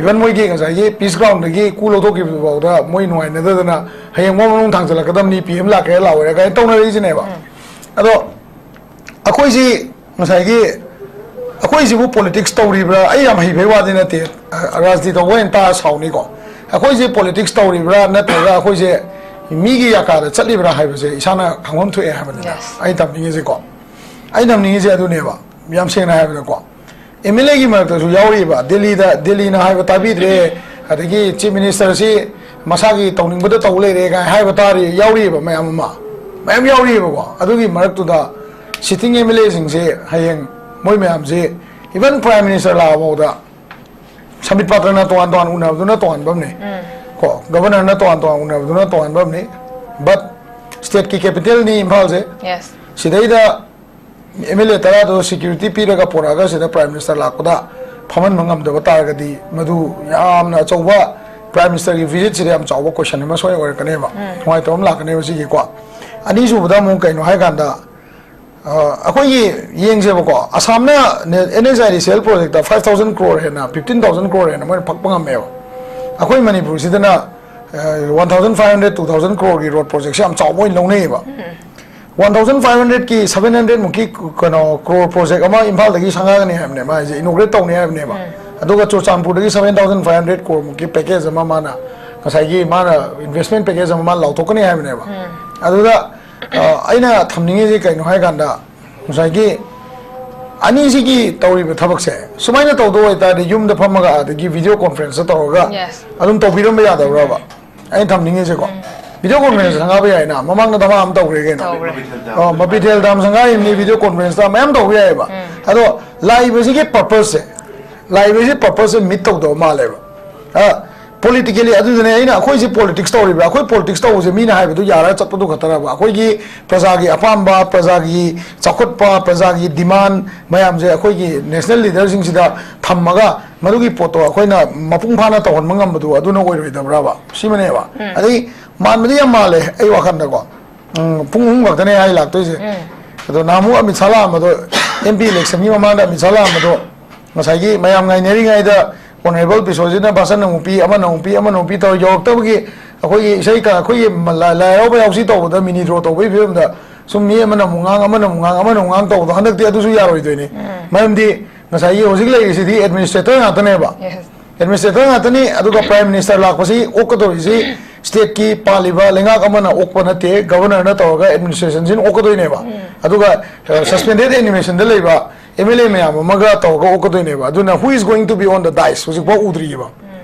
even ꯃꯣꯏꯒꯤ ꯉꯁꯥꯏꯒꯤ peace ground ꯗꯒꯤ ꯀꯨ ꯂꯧꯊꯣꯛꯈꯤꯕ ꯐꯥꯎꯗ ꯃꯣꯏ ꯅꯨꯡꯉꯥꯏꯅꯗꯗꯅ ꯍꯌꯦꯡ ꯃꯣꯏ ꯃꯅꯨꯡ ꯊꯥꯡꯖꯜꯂꯛꯀꯗꯕꯅꯤ, P M ꯂꯥꯛꯀꯦꯔꯥ ꯂꯥꯛꯑꯣꯏꯔꯥ ꯀꯥꯏꯅ ꯇꯧꯅꯔꯛꯏꯁꯤꯅꯦꯕ꯫ ꯎꯝ꯫ ꯑꯗꯣ ꯑꯩꯈꯣꯏꯁꯤ ꯉꯁꯥꯏꯒꯤ, ꯑꯩꯈꯣꯏꯁꯤꯕꯨ politics ꯇꯧꯔꯤꯕ꯭ꯔꯥ? ꯑꯩ ꯌꯥꯝ ꯍꯩꯕꯩ ꯋꯥꯗꯤ ꯅꯠꯇꯦ, ꯑ, ꯔꯥꯖꯅꯤꯇꯤ ꯇꯧꯕ ꯑꯣꯏꯅ ꯇꯥꯔ ꯁꯥꯎꯅꯤꯀꯣ꯫ ꯑꯩꯈꯣꯏꯁꯦ politics ꯇꯧꯔꯤꯕ꯭ꯔꯥ ꯅꯠꯇ꯭ꯔꯒ ꯑꯩꯈꯣꯏꯁꯦ ꯃꯤꯒꯤ ꯌꯥꯀꯥꯗ ꯆꯠꯂꯤꯕ꯭ꯔꯥ ꯍꯥꯏꯕꯁꯦ ꯏꯁꯥꯅ ꯈꯪꯐꯝ ꯊꯣꯛꯑꯦ ꯍꯥꯏꯕꯅꯤꯗ꯫ Yes꯫ ꯑꯩ ꯇꯝꯅꯤꯡꯉꯤꯁꯦꯀꯣ, ꯑꯩ ꯇꯝꯅꯤꯡꯉꯤꯁꯦ ꯑꯗꯨꯅꯦꯕ, ꯌꯥꯝ ꯁꯦꯡꯅ ꯍꯥꯏꯕꯗꯀꯣ꯫ M L A ꯒꯤ ꯃꯔꯛꯇꯁꯨ ꯌꯥꯎꯔꯤꯕ, ꯗꯦꯜꯂꯤꯗ, ꯗꯦꯜꯂꯤꯅ ꯍꯥꯏꯕ ꯇꯥꯕꯤꯗ꯭ꯔꯦ, ꯑꯗꯒꯤ Chief Minister ꯁꯤ ꯃꯁꯥꯒꯤ ꯇꯧꯅꯤꯡꯕꯗ ꯇꯧ ꯂꯩꯔꯦ ꯀꯥꯏꯅ ꯍꯥꯏꯕ ꯇꯥꯔꯤ, ꯌꯥꯎꯔꯤꯕ ꯃꯌꯥꯝ ꯑꯃ, ꯃꯌꯥꯝ ꯌꯥꯎꯔꯤꯕꯀꯣ꯫ ꯑꯗꯨꯒꯤ ꯃꯔꯛꯇꯨꯗ sitting M L A ꯁꯤꯡꯁꯦ ꯍꯌꯦꯡ ꯃꯣꯏ ꯃꯌꯥꯝꯁꯦ, even Prime Minister ꯂꯥꯛꯑꯐꯥꯎꯗ ꯁꯝꯕꯤꯠ ꯄꯥꯇ꯭ꯔꯅ ꯇꯣꯉꯥꯟ ꯇꯣꯉꯥꯟ ꯎꯅꯕꯗꯨꯅ ꯇꯣꯉꯥꯟꯕ ꯑꯃꯅꯤ꯫ ꯀꯣ, ꯒꯕꯔꯅꯔꯅ ꯇꯣꯉꯥꯟ ꯇꯣꯉꯥꯟ ꯎꯅꯕꯗꯨꯅ ꯇꯣꯉꯥꯟꯕ ꯑꯃꯅꯤ꯫ But stateꯀꯤ capitalꯅꯤ ꯏꯝꯐꯥꯜꯁꯦ꯫ Yes. ꯁꯤꯗꯩꯗ M L A ꯇꯔꯥꯗꯣ security ꯄꯤꯔꯒ ꯄꯣꯔꯛꯑꯒ ꯁꯤꯗ Prime Minister ꯂꯥꯛꯄꯗ ꯐꯝꯍꯟꯕ ꯉꯝꯗꯕ ꯇꯥꯔꯒꯗꯤ ꯃꯗꯨ ꯌꯥꯝꯅ ꯑꯆꯧꯕ, Prime Ministerꯒꯤ visitꯁꯤꯗ ꯌꯥꯝ ꯆꯥꯎꯕ question ꯑꯃ ꯁꯣꯏ ꯑꯣꯏꯔꯛꯀꯅꯦꯕ꯫ ꯅꯨꯡꯉꯥꯏꯇꯕ ꯑꯃ ꯂꯥꯛꯀꯅꯦꯕ ꯁꯤꯒꯤꯀꯣ꯫ ꯑꯅꯤꯁꯨꯕꯗ ꯑꯃꯨꯛ ꯀꯩꯅꯣ ꯍꯥꯏꯀꯥꯟꯗ, ꯑ, ꯑꯩꯈꯣꯏꯒꯤ ꯌꯦꯡꯁꯦꯕꯀꯣ, ꯑꯁꯥꯝꯅ N H I D C L projectꯇ five thousand crore ꯍꯦꯟꯅ, fifteen thousand crore ꯍꯦꯟꯅ ꯃꯣꯏꯅ ꯐꯛꯄ ꯉꯝꯃꯦꯕ꯫ ꯑꯩꯈꯣꯏ ꯃꯅꯤꯄꯨꯔꯁꯤꯗꯅ, ꯑ, one thousand five hundred, two thousand croreꯒꯤ road projectꯁꯦ ꯌꯥꯝ ꯆꯥꯎꯕ ꯑꯣꯏꯅ ꯂꯧꯅꯩꯌꯦꯕ꯫ One thousand five hundredꯀꯤ seven hundredꯃꯨꯛꯀꯤ ꯀꯩꯅꯣ crore project ꯑꯃ ꯏꯝꯐꯥꯜꯗꯒꯤ ꯁꯪꯒꯥꯒꯅꯤ ꯍꯥꯏꯕꯅꯦ, ꯃꯥ ꯍꯥꯏꯁꯦ inaugurate ꯇꯧꯅꯤ ꯍꯥꯏꯕꯅꯦꯕ꯫ ꯑꯗꯨꯒ ꯆꯨꯔꯆꯥꯟꯄꯨꯔꯗꯒꯤ seven thousand five hundred croreꯃꯨꯛꯀꯤ package ꯑꯃ ꯃꯥꯅ, ꯉꯁꯥꯏꯒꯤ ꯃꯥꯅ investment package ꯑꯃ ꯃꯥꯅ ꯂꯥꯎꯊꯣꯛꯀꯅꯤ ꯍꯥꯏꯕꯅꯦꯕ꯫ ꯑꯗꯨꯗ, ꯑ, ꯑꯩꯅ ꯊꯝꯅꯤꯡꯉꯤꯁꯤ ꯀꯩꯅꯣ ꯍꯥꯏꯀꯥꯟꯗ, ꯉꯁꯥꯏꯒꯤ ꯑꯅꯤꯁꯤꯒꯤ ꯇꯧꯔꯤꯕ ꯊꯕꯛꯁꯦ ꯁꯨꯃꯥꯏꯅ ꯇꯧꯗꯧ ꯑꯣꯏꯇꯥꯔꯗꯤ ꯌꯨꯝꯗ ꯐꯝꯃꯒ ꯑꯗꯒꯤ video conferenceꯇ ꯇꯧꯔꯒ Yes. ꯑꯗꯨꯝ ꯇꯧꯕꯤꯔꯝꯕ ꯌꯥꯗꯕ꯭ꯔꯕ? ꯑꯩꯅ ꯊꯝꯅꯤꯡꯉꯤꯁꯦꯀꯣ, video conference ꯁꯪꯒꯥꯕ ꯌꯥꯏꯅ, ꯃꯃꯥꯡꯗ ꯗꯃꯥ ꯑꯃ ꯇꯧꯈ꯭ꯔꯦ ꯀꯩꯅꯣ꯫ ꯇꯧꯈ꯭ꯔꯦ꯫ ꯑꯣ, ꯃꯕꯤꯊꯦꯜ ꯗꯥꯝ ꯁꯪꯒꯥꯔꯤꯕꯅꯤ, video conferenceꯇ ꯃꯌꯥꯝ ꯇꯧꯕ ꯌꯥꯏꯑꯕ꯫ ꯑꯗꯣ ꯂꯥꯛꯏꯕꯁꯤꯒꯤ purposeꯁꯦ, ꯂꯥꯛꯏꯕꯁꯤ purposeꯁꯦ meet ꯇꯧꯗꯕ ꯃꯥꯜꯂꯦꯕ꯫ ꯑ, politically, ꯑꯗꯨꯗꯨꯅꯦ ꯑꯩꯅ, ꯑꯩꯈꯣꯏꯁꯤ politics ꯇꯧꯔꯤꯕ꯭ꯔꯥ? ꯑꯩꯈꯣꯏ politics ꯇꯧꯕꯁꯦ ꯃꯤꯅ ꯍꯥꯏꯕꯗꯨ ꯌꯥꯔꯒ ꯆꯠꯄꯗꯨ ꯈꯛꯇꯔꯕ? ꯑꯩꯈꯣꯏꯒꯤ ꯄ꯭ꯔꯖꯥꯒꯤ ꯑꯄꯥꯝꯕ, ꯄ꯭ꯔꯖꯥꯒꯤ ꯆꯥꯎꯈꯠꯄ, ꯄ꯭ꯔꯖꯥꯒꯤ demand ꯃꯌꯥꯝꯁꯦ ꯑꯩꯈꯣꯏꯒꯤ national leaderꯁꯤꯡꯁꯤꯗ ꯊꯝꯃꯒ ꯃꯗꯨꯒꯤ ꯄꯣꯠꯇꯣ ꯑꯩꯈꯣꯏꯅ ꯃꯄꯨꯡ ꯐꯥꯅ ꯇꯧꯍꯟꯕ ꯉꯝꯕꯗꯨ ꯑꯗꯨꯅ ꯑꯣꯏꯔꯣꯏꯗꯕ꯭ꯔꯕ? ꯁꯤꯃꯅꯦꯕ꯫ ꯑꯗꯩ ꯃꯥꯟꯕꯗꯤ ꯌꯥꯝ ꯃꯥꯜꯂꯦ ꯑꯩ ꯋꯥꯈꯜꯗꯀꯣ꯫ ꯎꯝ, ꯄꯨꯡ ꯑꯍꯨꯝ ꯈꯛꯇꯅꯦ ꯑꯩ ꯂꯥꯛꯇꯣꯏꯁꯦ꯫ ꯑꯗꯣ ꯅꯍꯥꯟꯃꯨꯛ ꯑꯃꯤꯠ ꯁꯥ ꯂꯥꯛꯑꯝꯕꯗꯣ, M P electionꯒꯤ ꯃꯃꯥꯡꯗ ꯑꯃꯤꯠ ꯁꯥ ꯂꯥꯛꯑꯝꯕꯗꯣ, ꯉꯁꯥꯏꯒꯤ ꯃꯌꯥꯝ ꯉꯥꯏꯅꯔꯤꯉꯩꯗ Honourable ꯕꯤꯁ꯭ꯋꯖꯤꯠꯅ ꯚꯥꯁꯟ ꯑꯃꯨꯛ ꯄꯤ, ꯑꯃꯅ ꯑꯃꯨꯛ ꯄꯤ, ꯑꯃꯅ ꯑꯃꯨꯛ ꯄꯤ ꯇꯧꯔ ꯌꯧꯔꯛꯇꯕꯒꯤ ꯑꯩꯈꯣꯏꯒꯤ ꯏꯁꯩ ꯀ-, ꯑꯩꯈꯣꯏꯒꯤ ꯃ-, ꯂꯥꯏ, ꯂꯥꯏ ꯍꯔꯥꯎꯕ ꯌꯥꯎꯁꯤ ꯇꯧꯕꯗ mini draw ꯇꯧꯕꯒꯤ ꯐꯤꯕꯝꯗ ꯁꯨꯝ ꯃꯤ ꯑꯃꯅ ꯑꯃꯨꯛ ꯉꯥꯡ, ꯑꯃꯅ ꯑꯃꯨꯛ ꯉꯥꯡ, ꯑꯃꯅ ꯑꯃꯨꯛ ꯉꯥꯡ ꯇꯧꯕꯗꯣ ꯍꯟꯗꯛꯇꯤ ꯑꯗꯨꯁꯨ ꯌꯥꯔꯣꯏꯗꯣꯏꯅꯤ꯫ ꯃꯔꯝꯗꯤ ꯉꯁꯥꯏꯒꯤ ꯍꯧꯖꯤꯛ ꯂꯩꯔꯤꯁꯤꯗꯤ administrator ꯉꯥꯛꯇꯅꯦꯕ꯫ Yes. Administrator ꯉꯥꯛꯇꯅꯤ꯫ ꯑꯗꯨꯒ Prime Minister ꯂꯥꯛꯄꯁꯤ ꯑꯣꯛꯀꯗꯧꯔꯤꯁꯤ stateꯀꯤ ꯄꯥꯜꯂꯤꯕ ꯂꯩꯉꯥꯛ ꯑꯃꯅ ꯑꯣꯛꯄ ꯅꯠꯇꯦ, Governorꯅ ꯇꯧꯔꯒ administrationꯁꯤꯅ ꯑꯣꯛꯀꯗꯣꯏꯅꯦꯕ꯫ ꯑꯗꯨꯒ, ꯑ, suspended animationꯗ ꯂꯩꯕ M L A ꯃꯌꯥꯝ ꯑꯃꯒ ꯇꯧꯔꯒ ꯑꯣꯛꯀꯗꯣꯏꯅꯦꯕ꯫ ꯑꯗꯨꯅ who is going to be on the dais ꯍꯧꯖꯤꯛꯐꯥꯎ ꯎꯗ꯭ꯔꯤꯑꯕ꯫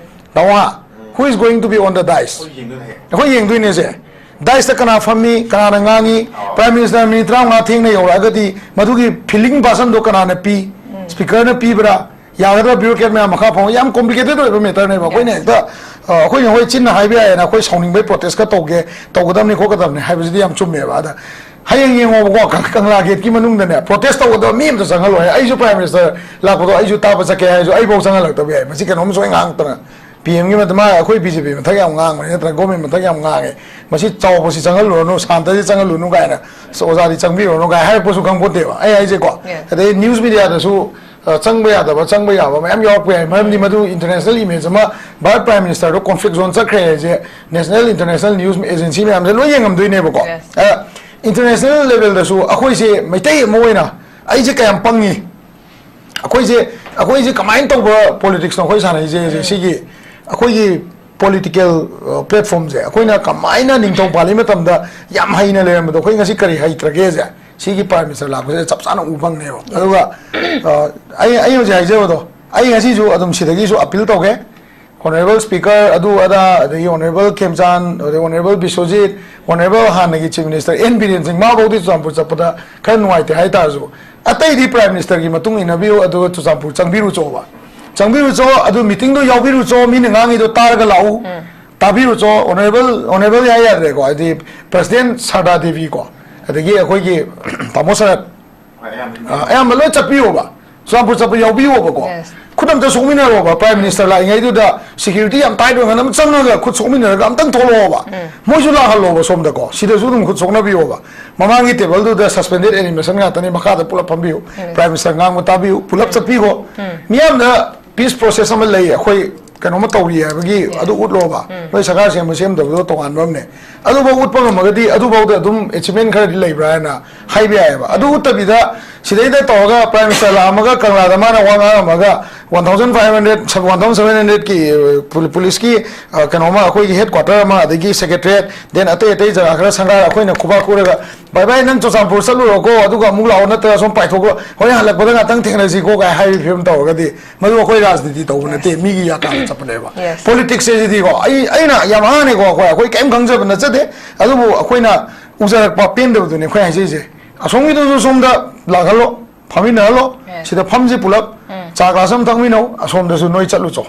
ꯅꯋꯥ, who is going to be on the dais? ꯑꯩꯈꯣꯏ ꯌꯦꯡꯗꯣꯏꯅꯦꯁꯦ꯫ Daisꯇ ꯀꯅꯥ ꯐꯝꯃꯤ, ꯀꯅꯥꯅ ꯉꯥꯡꯉꯤ, Prime Minister minute ꯇꯔꯥꯃꯉꯥ ꯊꯦꯡꯅ ꯌꯧꯔꯛꯑꯒꯗꯤ ꯃꯗꯨꯒꯤ filling personꯗꯣ ꯀꯅꯥꯅ ꯄꯤ? Speakerꯅ ꯄꯤꯕ꯭ꯔꯥ? ꯌꯥꯒꯗ꯭ꯔꯥ? ꯕ꯭ꯌꯨꯔꯣꯀ꯭ꯔꯦꯠ ꯃꯌꯥꯝ ꯃꯈꯥ ꯐꯝꯃ, ꯌꯥꯝ ꯀꯣꯝꯄ꯭ꯂꯤꯀꯦꯇꯦꯗ ꯑꯣꯏꯕ ꯃꯦꯇꯔꯅꯦꯕ꯫ ꯑꯩꯈꯣꯏꯅ ꯍꯦꯛꯇ, ꯑ, ꯑꯩꯈꯣꯏꯅ ꯍꯣꯏ ꯆꯤꯟꯅ ꯍꯥꯏꯕ ꯌꯥꯏꯌꯦꯅ, ꯑꯩꯈꯣꯏ ꯁꯥꯎꯅꯤꯡꯕꯩ ꯄ꯭ꯔꯣꯇꯦꯁꯀ ꯇꯧꯒꯦ, ꯇꯧꯒꯗꯕꯅꯤ ꯈꯣꯠꯀꯗꯕꯅꯤ ꯍꯥꯏꯕꯁꯤꯗꯤ ꯌꯥꯝ ꯆꯨꯝꯃꯦꯕ꯫ ꯑꯗ ꯍꯌꯦꯡ ꯌꯦꯡꯉꯣꯕꯀꯣ, ꯀꯪ-, ꯀꯪꯂꯥ ꯒꯦꯠꯀꯤ ꯃꯅꯨꯡꯗꯅꯦ ꯄ꯭ꯔꯣꯇꯦꯁ ꯇꯧꯒꯗꯕ ꯃꯤ ꯑꯝꯇ ꯆꯪꯍꯜꯂꯣꯏ꯫ ꯑꯩꯁꯨ ꯄ꯭ꯔꯥꯏꯝ ꯃꯤꯅꯤꯁꯇꯔ ꯂꯥꯛꯄꯗꯣ ꯑꯩꯁꯨ ꯇꯥꯕ ꯆꯠꯀꯦ ꯍꯥꯏꯔꯁꯨ ꯑꯩꯐꯥꯎ ꯆꯪꯍꯜꯂꯛꯇꯕ ꯌꯥꯏ꯫ ꯃꯁꯤ ꯀꯩꯅꯣꯝ ꯁꯣꯏ ꯉꯥꯡꯉꯛꯇꯅ꯫ ꯄꯤ ꯑꯦꯝꯒꯤ ꯃꯇꯝ, ꯃꯥ ꯑꯩꯈꯣꯏ ꯕꯤ ꯖꯦ ꯄꯤ ꯃꯊꯛ ꯌꯥꯝ ꯉꯥꯡꯕꯅꯤ, ꯅꯠꯇ꯭ꯔꯒ ꯒꯣꯔꯃꯦꯟ ꯃꯊꯛ ꯌꯥꯝ ꯉꯥꯡꯉꯦ, ꯃꯁꯤ ꯆꯥꯎꯕꯁꯤ ꯆꯪꯍꯜꯂꯨꯔꯅꯨ, ꯁꯥꯟꯇꯁꯤ ꯆꯪꯍꯜꯂꯨꯅꯨ ꯀꯥꯏꯅ, ꯑꯁ, ꯑꯣꯖꯥꯗꯤ ꯆꯪꯕꯤꯔꯨꯔꯅꯨ ꯀꯥꯏꯅ ꯍꯥꯏꯔꯛꯄꯁꯨ ꯈꯪꯄꯣꯟꯇꯦꯕ꯫ ꯑꯩ ꯍꯥꯏꯁꯦꯀꯣ, Yes. ꯑꯗꯩ ꯅ꯭ꯌꯨꯁ ꯃꯤꯗꯤꯌꯥꯗꯁꯨ, ꯑ, ꯆꯪꯕ ꯌꯥꯗꯕ, ꯆꯪꯕ ꯌꯥꯕ ꯃꯌꯥꯝ ꯌꯥꯎꯔꯛꯄ ꯌꯥꯏ꯫ ꯃꯔꯝꯗꯤ ꯃꯗꯨ ꯏꯟꯇꯔꯅꯦꯁꯅꯦꯜ ꯏꯃꯦꯖ ꯑꯃ, ꯚꯥꯔꯠ ꯄ꯭ꯔꯥꯏꯝ ꯃꯤꯅꯤꯁꯇꯔꯗꯣ ꯀꯣꯟꯐ꯭ꯂꯤꯛ ꯖꯣꯟ ꯆꯠꯈ꯭ꯔꯦ ꯍꯥꯏꯁꯦ, ꯅꯦꯁꯅꯦꯜ, ꯏꯟꯇꯔꯅꯦꯁꯅꯦꯜ ꯅ꯭ꯌꯨꯁ ꯑꯦꯖꯦꯟꯁꯤ ꯃꯌꯥꯝꯁꯦ ꯂꯣꯏ ꯌꯦꯡꯉꯝꯗꯣꯏꯅꯦꯕꯀꯣ꯫ Yes. ꯑ, ꯏꯟꯇꯔꯅꯦꯁꯅꯦꯜ ꯂꯦꯚꯦꯜꯗꯁꯨ ꯑꯩꯈꯣꯏꯁꯦ ꯃꯩꯇꯩ ꯑꯃ ꯑꯣꯏꯅ ꯑꯩꯁꯦ ꯀꯌꯥꯝ ꯄꯪꯉꯤ, ꯑꯩꯈꯣꯏꯁꯦ, ꯑꯩꯈꯣꯏꯁꯦ ꯀꯃꯥꯏꯅ ꯇꯧꯕ ꯄꯣꯂꯤꯇꯤꯛꯁꯅꯣ ꯑꯩꯈꯣꯏ ꯁꯥꯟꯅꯩꯁꯦ? ꯁꯤꯒꯤ ꯑꯩꯈꯣꯏꯒꯤ ꯄꯣꯂꯤꯇꯤꯀꯦꯜ ꯄ꯭ꯂꯦꯠꯐꯣꯝꯁꯦ ꯑꯩꯈꯣꯏꯅ ꯀꯃꯥꯏꯅ ꯅꯤꯡꯊꯧ ꯄꯥꯜꯂꯤ ꯃꯇꯝꯗ ꯌꯥꯝ ꯍꯩꯅ ꯂꯩꯔꯝꯕꯗꯣ ꯑꯩꯈꯣꯏ ꯉꯁꯤ ꯀꯔꯤ ꯍꯩꯇ꯭ꯔꯒꯦꯁꯦ, ꯁꯤꯒꯤ ꯄ꯭ꯔꯥꯏꯝ ꯃꯤꯅꯤꯁꯇꯔ ꯂꯥꯛꯄꯁꯤꯗ ꯆꯞ ꯆꯥꯅ ꯎ ꯐꯪꯅꯦꯕ꯫ ꯑꯗꯨꯒ, ꯑ, ꯑꯩ, ꯑꯩ ꯍꯧꯖꯤꯛ ꯍꯥꯏꯖꯕꯗꯣ, ꯑꯩ ꯉꯁꯤꯁꯨ ꯑꯗꯨꯝ ꯁꯤꯗꯒꯤꯁꯨ ꯑꯄꯤꯜ ꯇꯧꯒꯦ꯫ ꯑꯣꯅꯔꯦꯕꯜ ꯁ꯭ꯄꯤꯀꯔ, ꯑꯗꯨ ꯑꯗꯥ, ꯑꯗꯒꯤ ꯑꯣꯅꯔꯦꯕꯜ ꯈꯦꯝꯆꯥꯟ, ꯑꯗꯩ ꯑꯣꯅꯔꯦꯕꯜ ꯕꯤꯁ꯭ꯋꯖꯤꯠ, ꯑꯣꯅꯔꯦꯕꯜ ꯍꯥꯟꯅꯒꯤ ꯆꯤꯐ ꯃꯤꯅꯤꯁꯇꯔ ꯑꯦꯟ ꯕꯤꯔꯦꯟ ꯁꯤꯡ, ꯃꯥꯐꯧꯗꯤ ꯆꯨꯔꯆꯥꯟꯄꯨꯔ ꯆꯠꯄꯗ ꯈꯔ ꯅꯨꯡꯉꯥꯏꯇꯦ ꯍꯥꯏꯇꯥꯔꯁꯨ, ꯑꯇꯩꯗꯤ ꯄ꯭ꯔꯥꯏꯝ ꯃꯤꯅꯤꯁꯇꯔꯒꯤ ꯃꯇꯨꯡ ꯏꯟꯅꯕꯤꯌꯨ, ꯑꯗꯨꯒ ꯆꯨꯔꯆꯥꯟꯄꯨꯔ ꯆꯪꯕꯤꯔꯨꯆꯣꯕ꯫ ꯆꯪꯕꯤꯔꯨꯆꯣ, ꯑꯗꯨ ꯃꯤꯇꯤꯡꯗꯣ ꯌꯥꯎꯕꯤꯔꯨꯆꯣ, ꯃꯤꯅ ꯉꯥꯡꯉꯤꯗꯣ ꯇꯥꯔꯒ ꯂꯥꯛꯎ, ꯇꯥꯕꯤꯔꯨꯆꯣ꯫ ꯑꯣꯅꯔꯦꯕꯜ, ꯑꯣꯅꯔꯦꯕꯜ ꯍꯥꯏ ꯌꯥꯗ꯭ꯔꯦꯀꯣ, ꯍꯥꯏꯗꯤ ꯄ꯭ꯔꯦꯁꯤꯗꯦꯟꯠ ꯁꯔꯗꯥ ꯗꯦꯕꯤ ꯀꯣ, ꯑꯗꯒꯤ ꯑꯩꯈꯣꯏꯒꯤ ꯇꯥꯃꯣ ꯁꯔꯠ, ꯑ, ꯑꯌꯥꯝꯕ ꯂꯣꯏ ꯆꯠꯄꯤꯌꯣꯕ, ꯆꯨꯔꯆꯥꯟꯄꯨꯔ ꯆꯠꯄ ꯌꯥꯎꯕꯤꯌꯣꯕꯀꯣ꯫ Yes. ꯈꯨꯠ ꯑꯝꯇ ꯁꯣꯛꯃꯤꯟꯅꯔꯣꯕ, ꯄ꯭ꯔꯥꯏꯝ ꯃꯤꯅꯤꯁꯇꯔ ꯂꯥꯛꯏꯉꯩꯗꯨꯗ ꯁꯦꯀ꯭ꯌꯨꯔꯤꯇꯤ ꯌꯥꯝ ꯇꯥꯏꯠ ꯑꯣꯏꯔꯒ ꯑꯃ ꯆꯪꯉꯒ ꯈꯨꯠ ꯁꯣꯛꯃꯤꯟꯅꯔꯒ ꯑꯝꯇꯪ ꯊꯣꯛꯂꯛꯑꯣꯕ꯫ ꯃꯣꯏꯁꯨ ꯂꯥꯛꯍꯜꯂꯣꯕ ꯁꯣꯝꯗꯀꯣ, ꯁꯤꯗꯁꯨ ꯑꯗꯨꯝ ꯈꯨꯠ ꯁꯣꯛꯅꯕꯤꯌꯣꯕ꯫ ꯃꯃꯥꯡꯒꯤ ꯇꯦꯕꯜꯗꯨꯗ ꯁꯁꯄꯦꯟꯗꯦꯗ ꯑꯦꯅꯤꯃꯦꯁꯟ ꯉꯥꯛꯇꯅꯤ, ꯃꯈꯥꯗ ꯄꯨꯂꯞ ꯐꯝꯕꯤꯌꯨ, ꯄ꯭ꯔꯥꯏꯝ ꯃꯤꯅꯤꯁꯇꯔ ꯉꯥꯡꯕ ꯇꯥꯕꯤꯌꯨ, ꯄꯨꯂꯞ ꯆꯠꯄꯤꯈꯣ꯫ ꯃꯤꯌꯥꯝꯗ ꯄꯤꯁ ꯄ꯭ꯔꯣꯁꯦꯁ ꯑꯃ ꯂꯩ, ꯑꯩꯈꯣꯏ ꯀꯩꯅꯣꯝꯃ ꯇꯧꯔꯤ ꯍꯥꯏꯕꯒꯤ ꯑꯗꯨ ꯎꯠꯂꯣꯕ꯫ ꯅꯣꯏ ꯁꯔꯀꯥꯔ ꯁꯦꯝꯕ ꯁꯦꯝꯗꯕꯗꯣ ꯇꯣꯉꯥꯟꯕ ꯑꯃꯅꯦ꯫ ꯑꯗꯨꯐꯥꯎ ꯎꯠꯄ ꯉꯝꯃꯒꯗꯤ ꯑꯗꯨꯐꯥꯎꯗ ꯑꯗꯨꯝ ꯑꯦꯆꯤꯞꯃꯦꯟ ꯈꯔꯗꯤ ꯂꯩꯕ꯭ꯔꯥ ꯍꯥꯏꯅ ꯍꯥꯏꯕ ꯌꯥꯏꯑꯕ꯫ ꯑꯗꯨ ꯎꯠꯇꯕꯤꯗ ꯁꯤꯗꯩꯗ ꯇꯧꯔꯒ ꯄ꯭ꯔꯥꯏꯝ ꯃꯤꯅꯤꯁꯇꯔ ꯂꯥꯛꯑꯝꯃꯒ ꯀꯪꯂꯥꯗ ꯃꯥꯅ ꯋꯥ ꯉꯥꯡꯉꯝꯃꯒ one thousand five hundred, one thousand seven hundred ꯀꯤ, ꯑ, ꯄꯨꯂꯤꯁꯀꯤ, ꯑ, ꯀꯩꯅꯣꯃ, ꯑꯩꯈꯣꯏꯒꯤ ꯍꯦꯗ ꯀ꯭ꯋꯥꯇꯔ ꯑꯃ, ꯑꯗꯒꯤ ꯁꯦꯀ꯭ꯔꯦꯇꯔꯤꯌꯦꯠ, ꯗꯦꯟ ꯑꯇꯩ ꯑꯇꯩ ꯖꯒꯥ ꯈꯔ ꯁꯪꯒꯥꯔ ꯑꯩꯈꯣꯏꯅ ꯈꯨꯕꯥꯛ ꯈꯨꯔꯒ, "ꯚꯥꯏ, ꯚꯥꯏ, ꯅꯪ ꯆꯨꯔꯆꯥꯟꯄꯨꯔ ꯆꯠꯂꯨꯔꯣꯀꯣ, ꯑꯗꯨꯒ ꯑꯃꯨꯛ ꯂꯥꯛꯑꯣ, ꯅꯠꯇ꯭ꯔꯒ ꯁꯣꯝ ꯄꯥꯏꯊꯣꯛꯈ꯭ꯔꯣ, ꯍꯣꯔꯦꯟ ꯍꯜꯂꯛꯄꯗ ꯉꯥꯛꯇꯪ ꯊꯦꯡꯅꯁꯤꯀꯣ" ꯀꯥꯏ ꯍꯥꯏꯕꯒꯤ ꯐꯤꯕꯝ ꯇꯧꯔꯒꯗꯤ, ꯃꯗꯨ ꯑꯩꯈꯣꯏ ꯔꯥꯖꯅꯤꯇꯤ ꯇꯧꯕ ꯅꯠꯇꯦ, ꯃꯤꯒꯤ ꯌꯥꯀꯥꯗ ꯆꯠꯄꯅꯦꯕ꯫ Yes. ꯄꯣꯂꯤꯇꯤꯛꯁꯁꯤꯗꯤꯀꯣ, ꯑꯩ, ꯑꯩꯅ ꯌꯥꯝ ꯑꯍꯥꯅꯦꯀꯣ, ꯑꯩꯈꯣꯏ, ꯑꯩꯈꯣꯏ ꯀꯔꯤꯝ ꯈꯪꯖꯕ ꯅꯠꯆꯗꯦ, ꯑꯗꯨꯕꯨ ꯑꯩꯈꯣꯏꯅ ꯎꯖꯔꯛꯄ ꯄꯦꯟꯗꯕꯗꯨꯅꯦ ꯑꯩꯈꯣꯏ ꯍꯥꯏꯖꯩꯁꯦ꯫ ꯑꯁꯣꯝꯒꯤꯗꯨꯁꯨ ꯁꯣꯝꯗ ꯂꯥꯛꯍꯜꯂꯣ, ꯐꯝꯃꯤꯟꯅꯍꯜꯂꯣ, Yes. ꯁꯤꯗ ꯐꯝꯁꯤ ꯄꯨꯂꯞ, ꯆꯥ ꯒ꯭ꯂꯥꯁ ꯑꯃ ꯊꯛꯃꯤꯟꯅꯧ, ꯑꯁꯣꯝꯗꯁꯨ ꯅꯣꯏ ꯆꯠꯂꯨ ꯆꯣ꯫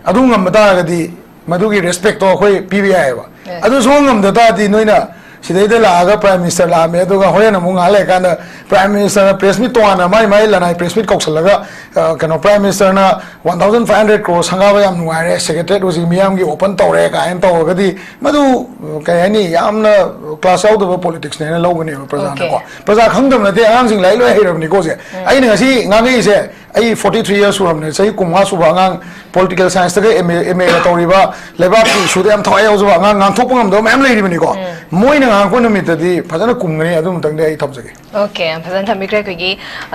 ꯑꯗꯨ ꯉꯝꯕ ꯇꯥꯔꯒꯗꯤ ꯃꯗꯨꯒꯤ ꯔꯦꯁꯄꯦꯛꯇꯣ ꯑꯩꯈꯣꯏ ꯄꯤꯕ ꯌꯥꯏꯑꯕ꯫ ꯑꯗꯨ ꯁꯨꯡꯉꯝ ꯉꯝꯗ ꯇꯥꯔꯗꯤ ꯅꯣꯏꯅ ꯁꯤꯗꯩꯗ ꯂꯥꯛꯑꯒ ꯄ꯭ꯔꯥꯏꯝ ꯃꯤꯅꯤꯁꯇꯔ ꯂꯥꯛꯑꯝꯃꯦ, ꯑꯗꯨꯒ ꯍꯣꯔꯦꯟ ꯑꯃꯨꯛ ꯉꯥꯏꯍꯥꯛ ꯂꯩꯔꯀꯥꯟꯗ ꯄ꯭ꯔꯥꯏꯝ ꯃꯤꯅꯤꯁꯇꯔꯅ ꯄ꯭ꯔꯦꯁ ꯃꯤꯠ ꯇꯣꯉꯥꯟꯅ ꯃꯥꯏ ꯃꯥꯏ ꯂꯅꯥꯏ ꯄ꯭ꯔꯦꯁ ꯃꯤꯠ ꯀꯧꯁꯜꯂꯒ, ꯑ, ꯀꯩꯅꯣ, ꯄ꯭ꯔꯥꯏꯝ ꯃꯤꯅꯤꯁꯇꯔꯅ "one thousand five hundred crore ꯁꯪꯒꯥꯕ ꯌꯥꯝ ꯅꯨꯡꯉꯥꯏꯔꯦ, ꯁꯦꯀ꯭ꯔꯦꯇꯔꯤꯌꯦꯠ ꯍꯧꯖꯤꯛ ꯃꯤꯌꯥꯝꯒꯤ ꯑꯣꯄꯟ ꯇꯧꯔꯦ" ꯀꯥꯏꯅ ꯇꯧꯔꯒꯗꯤ ꯃꯗꯨ, ꯀꯩ ꯍꯥꯏꯅꯤ, ꯌꯥꯝꯅ ꯀ꯭ꯂꯥꯁ ꯌꯥꯎꯗꯕ ꯄꯣꯂꯤꯇꯤꯛꯁꯅꯦꯅ ꯂꯧꯒꯅꯦꯕ ꯄ꯭ꯔꯖꯥꯅꯀꯣ꯫ ꯄ꯭ꯔꯖꯥ ꯈꯪꯗꯕ ꯅꯠꯇꯦ, ꯑꯉꯥꯡꯁꯤꯡ ꯂꯥꯏꯔꯤꯛ ꯂꯣꯏ ꯍꯩꯔꯕꯅꯤꯀꯣ ꯍꯧꯖꯤꯛ꯫ ꯑꯩꯅ ꯉꯁꯤ ꯉꯥꯡꯉꯛꯏꯁꯦ, ꯑꯩ ꯐꯣꯔꯇꯤ ꯊ꯭ꯔꯤ ꯌꯔꯁ ꯁꯨꯔꯕꯅꯦ, ꯆꯍꯤ ꯀꯨꯟꯃꯉꯥ ꯁꯨꯕ ꯑꯉꯥꯡ, ꯄꯣꯂꯤꯇꯤꯀꯦꯜ ꯁꯥꯏꯟꯁꯇꯒ ꯑꯦꯝ ꯑꯦ, ꯑꯦꯝ ꯑꯦꯒ ꯇꯧꯔꯤꯕ, ꯂꯩꯕꯥꯛꯀꯤ ꯏꯁꯨꯗ ꯌꯥꯝ ꯊꯋꯥꯏ ꯌꯥꯎꯖꯕ ꯑꯉꯥꯡ, ꯉꯥꯡꯊꯣꯛꯄ ꯉꯝꯗꯕ ꯃꯌꯥꯝ ꯂꯩꯔꯤꯕꯅꯤꯀꯣ꯫ ꯃꯣꯏꯅ ꯉꯥꯡꯉꯛꯄ ꯅꯨꯃꯤꯠꯇꯗꯤ ꯐꯖꯅ ꯀꯨꯝꯒꯅꯤ, ꯑꯗꯨ ꯃꯇꯪꯗꯤ ꯑꯩ ꯊꯝꯖꯒꯦ꯫ ꯑꯣꯀꯦ, ꯐꯖꯅ ꯊꯝꯕꯤꯈ꯭ꯔꯦ ꯑꯩꯈꯣꯏꯒꯤ ꯑꯗꯣ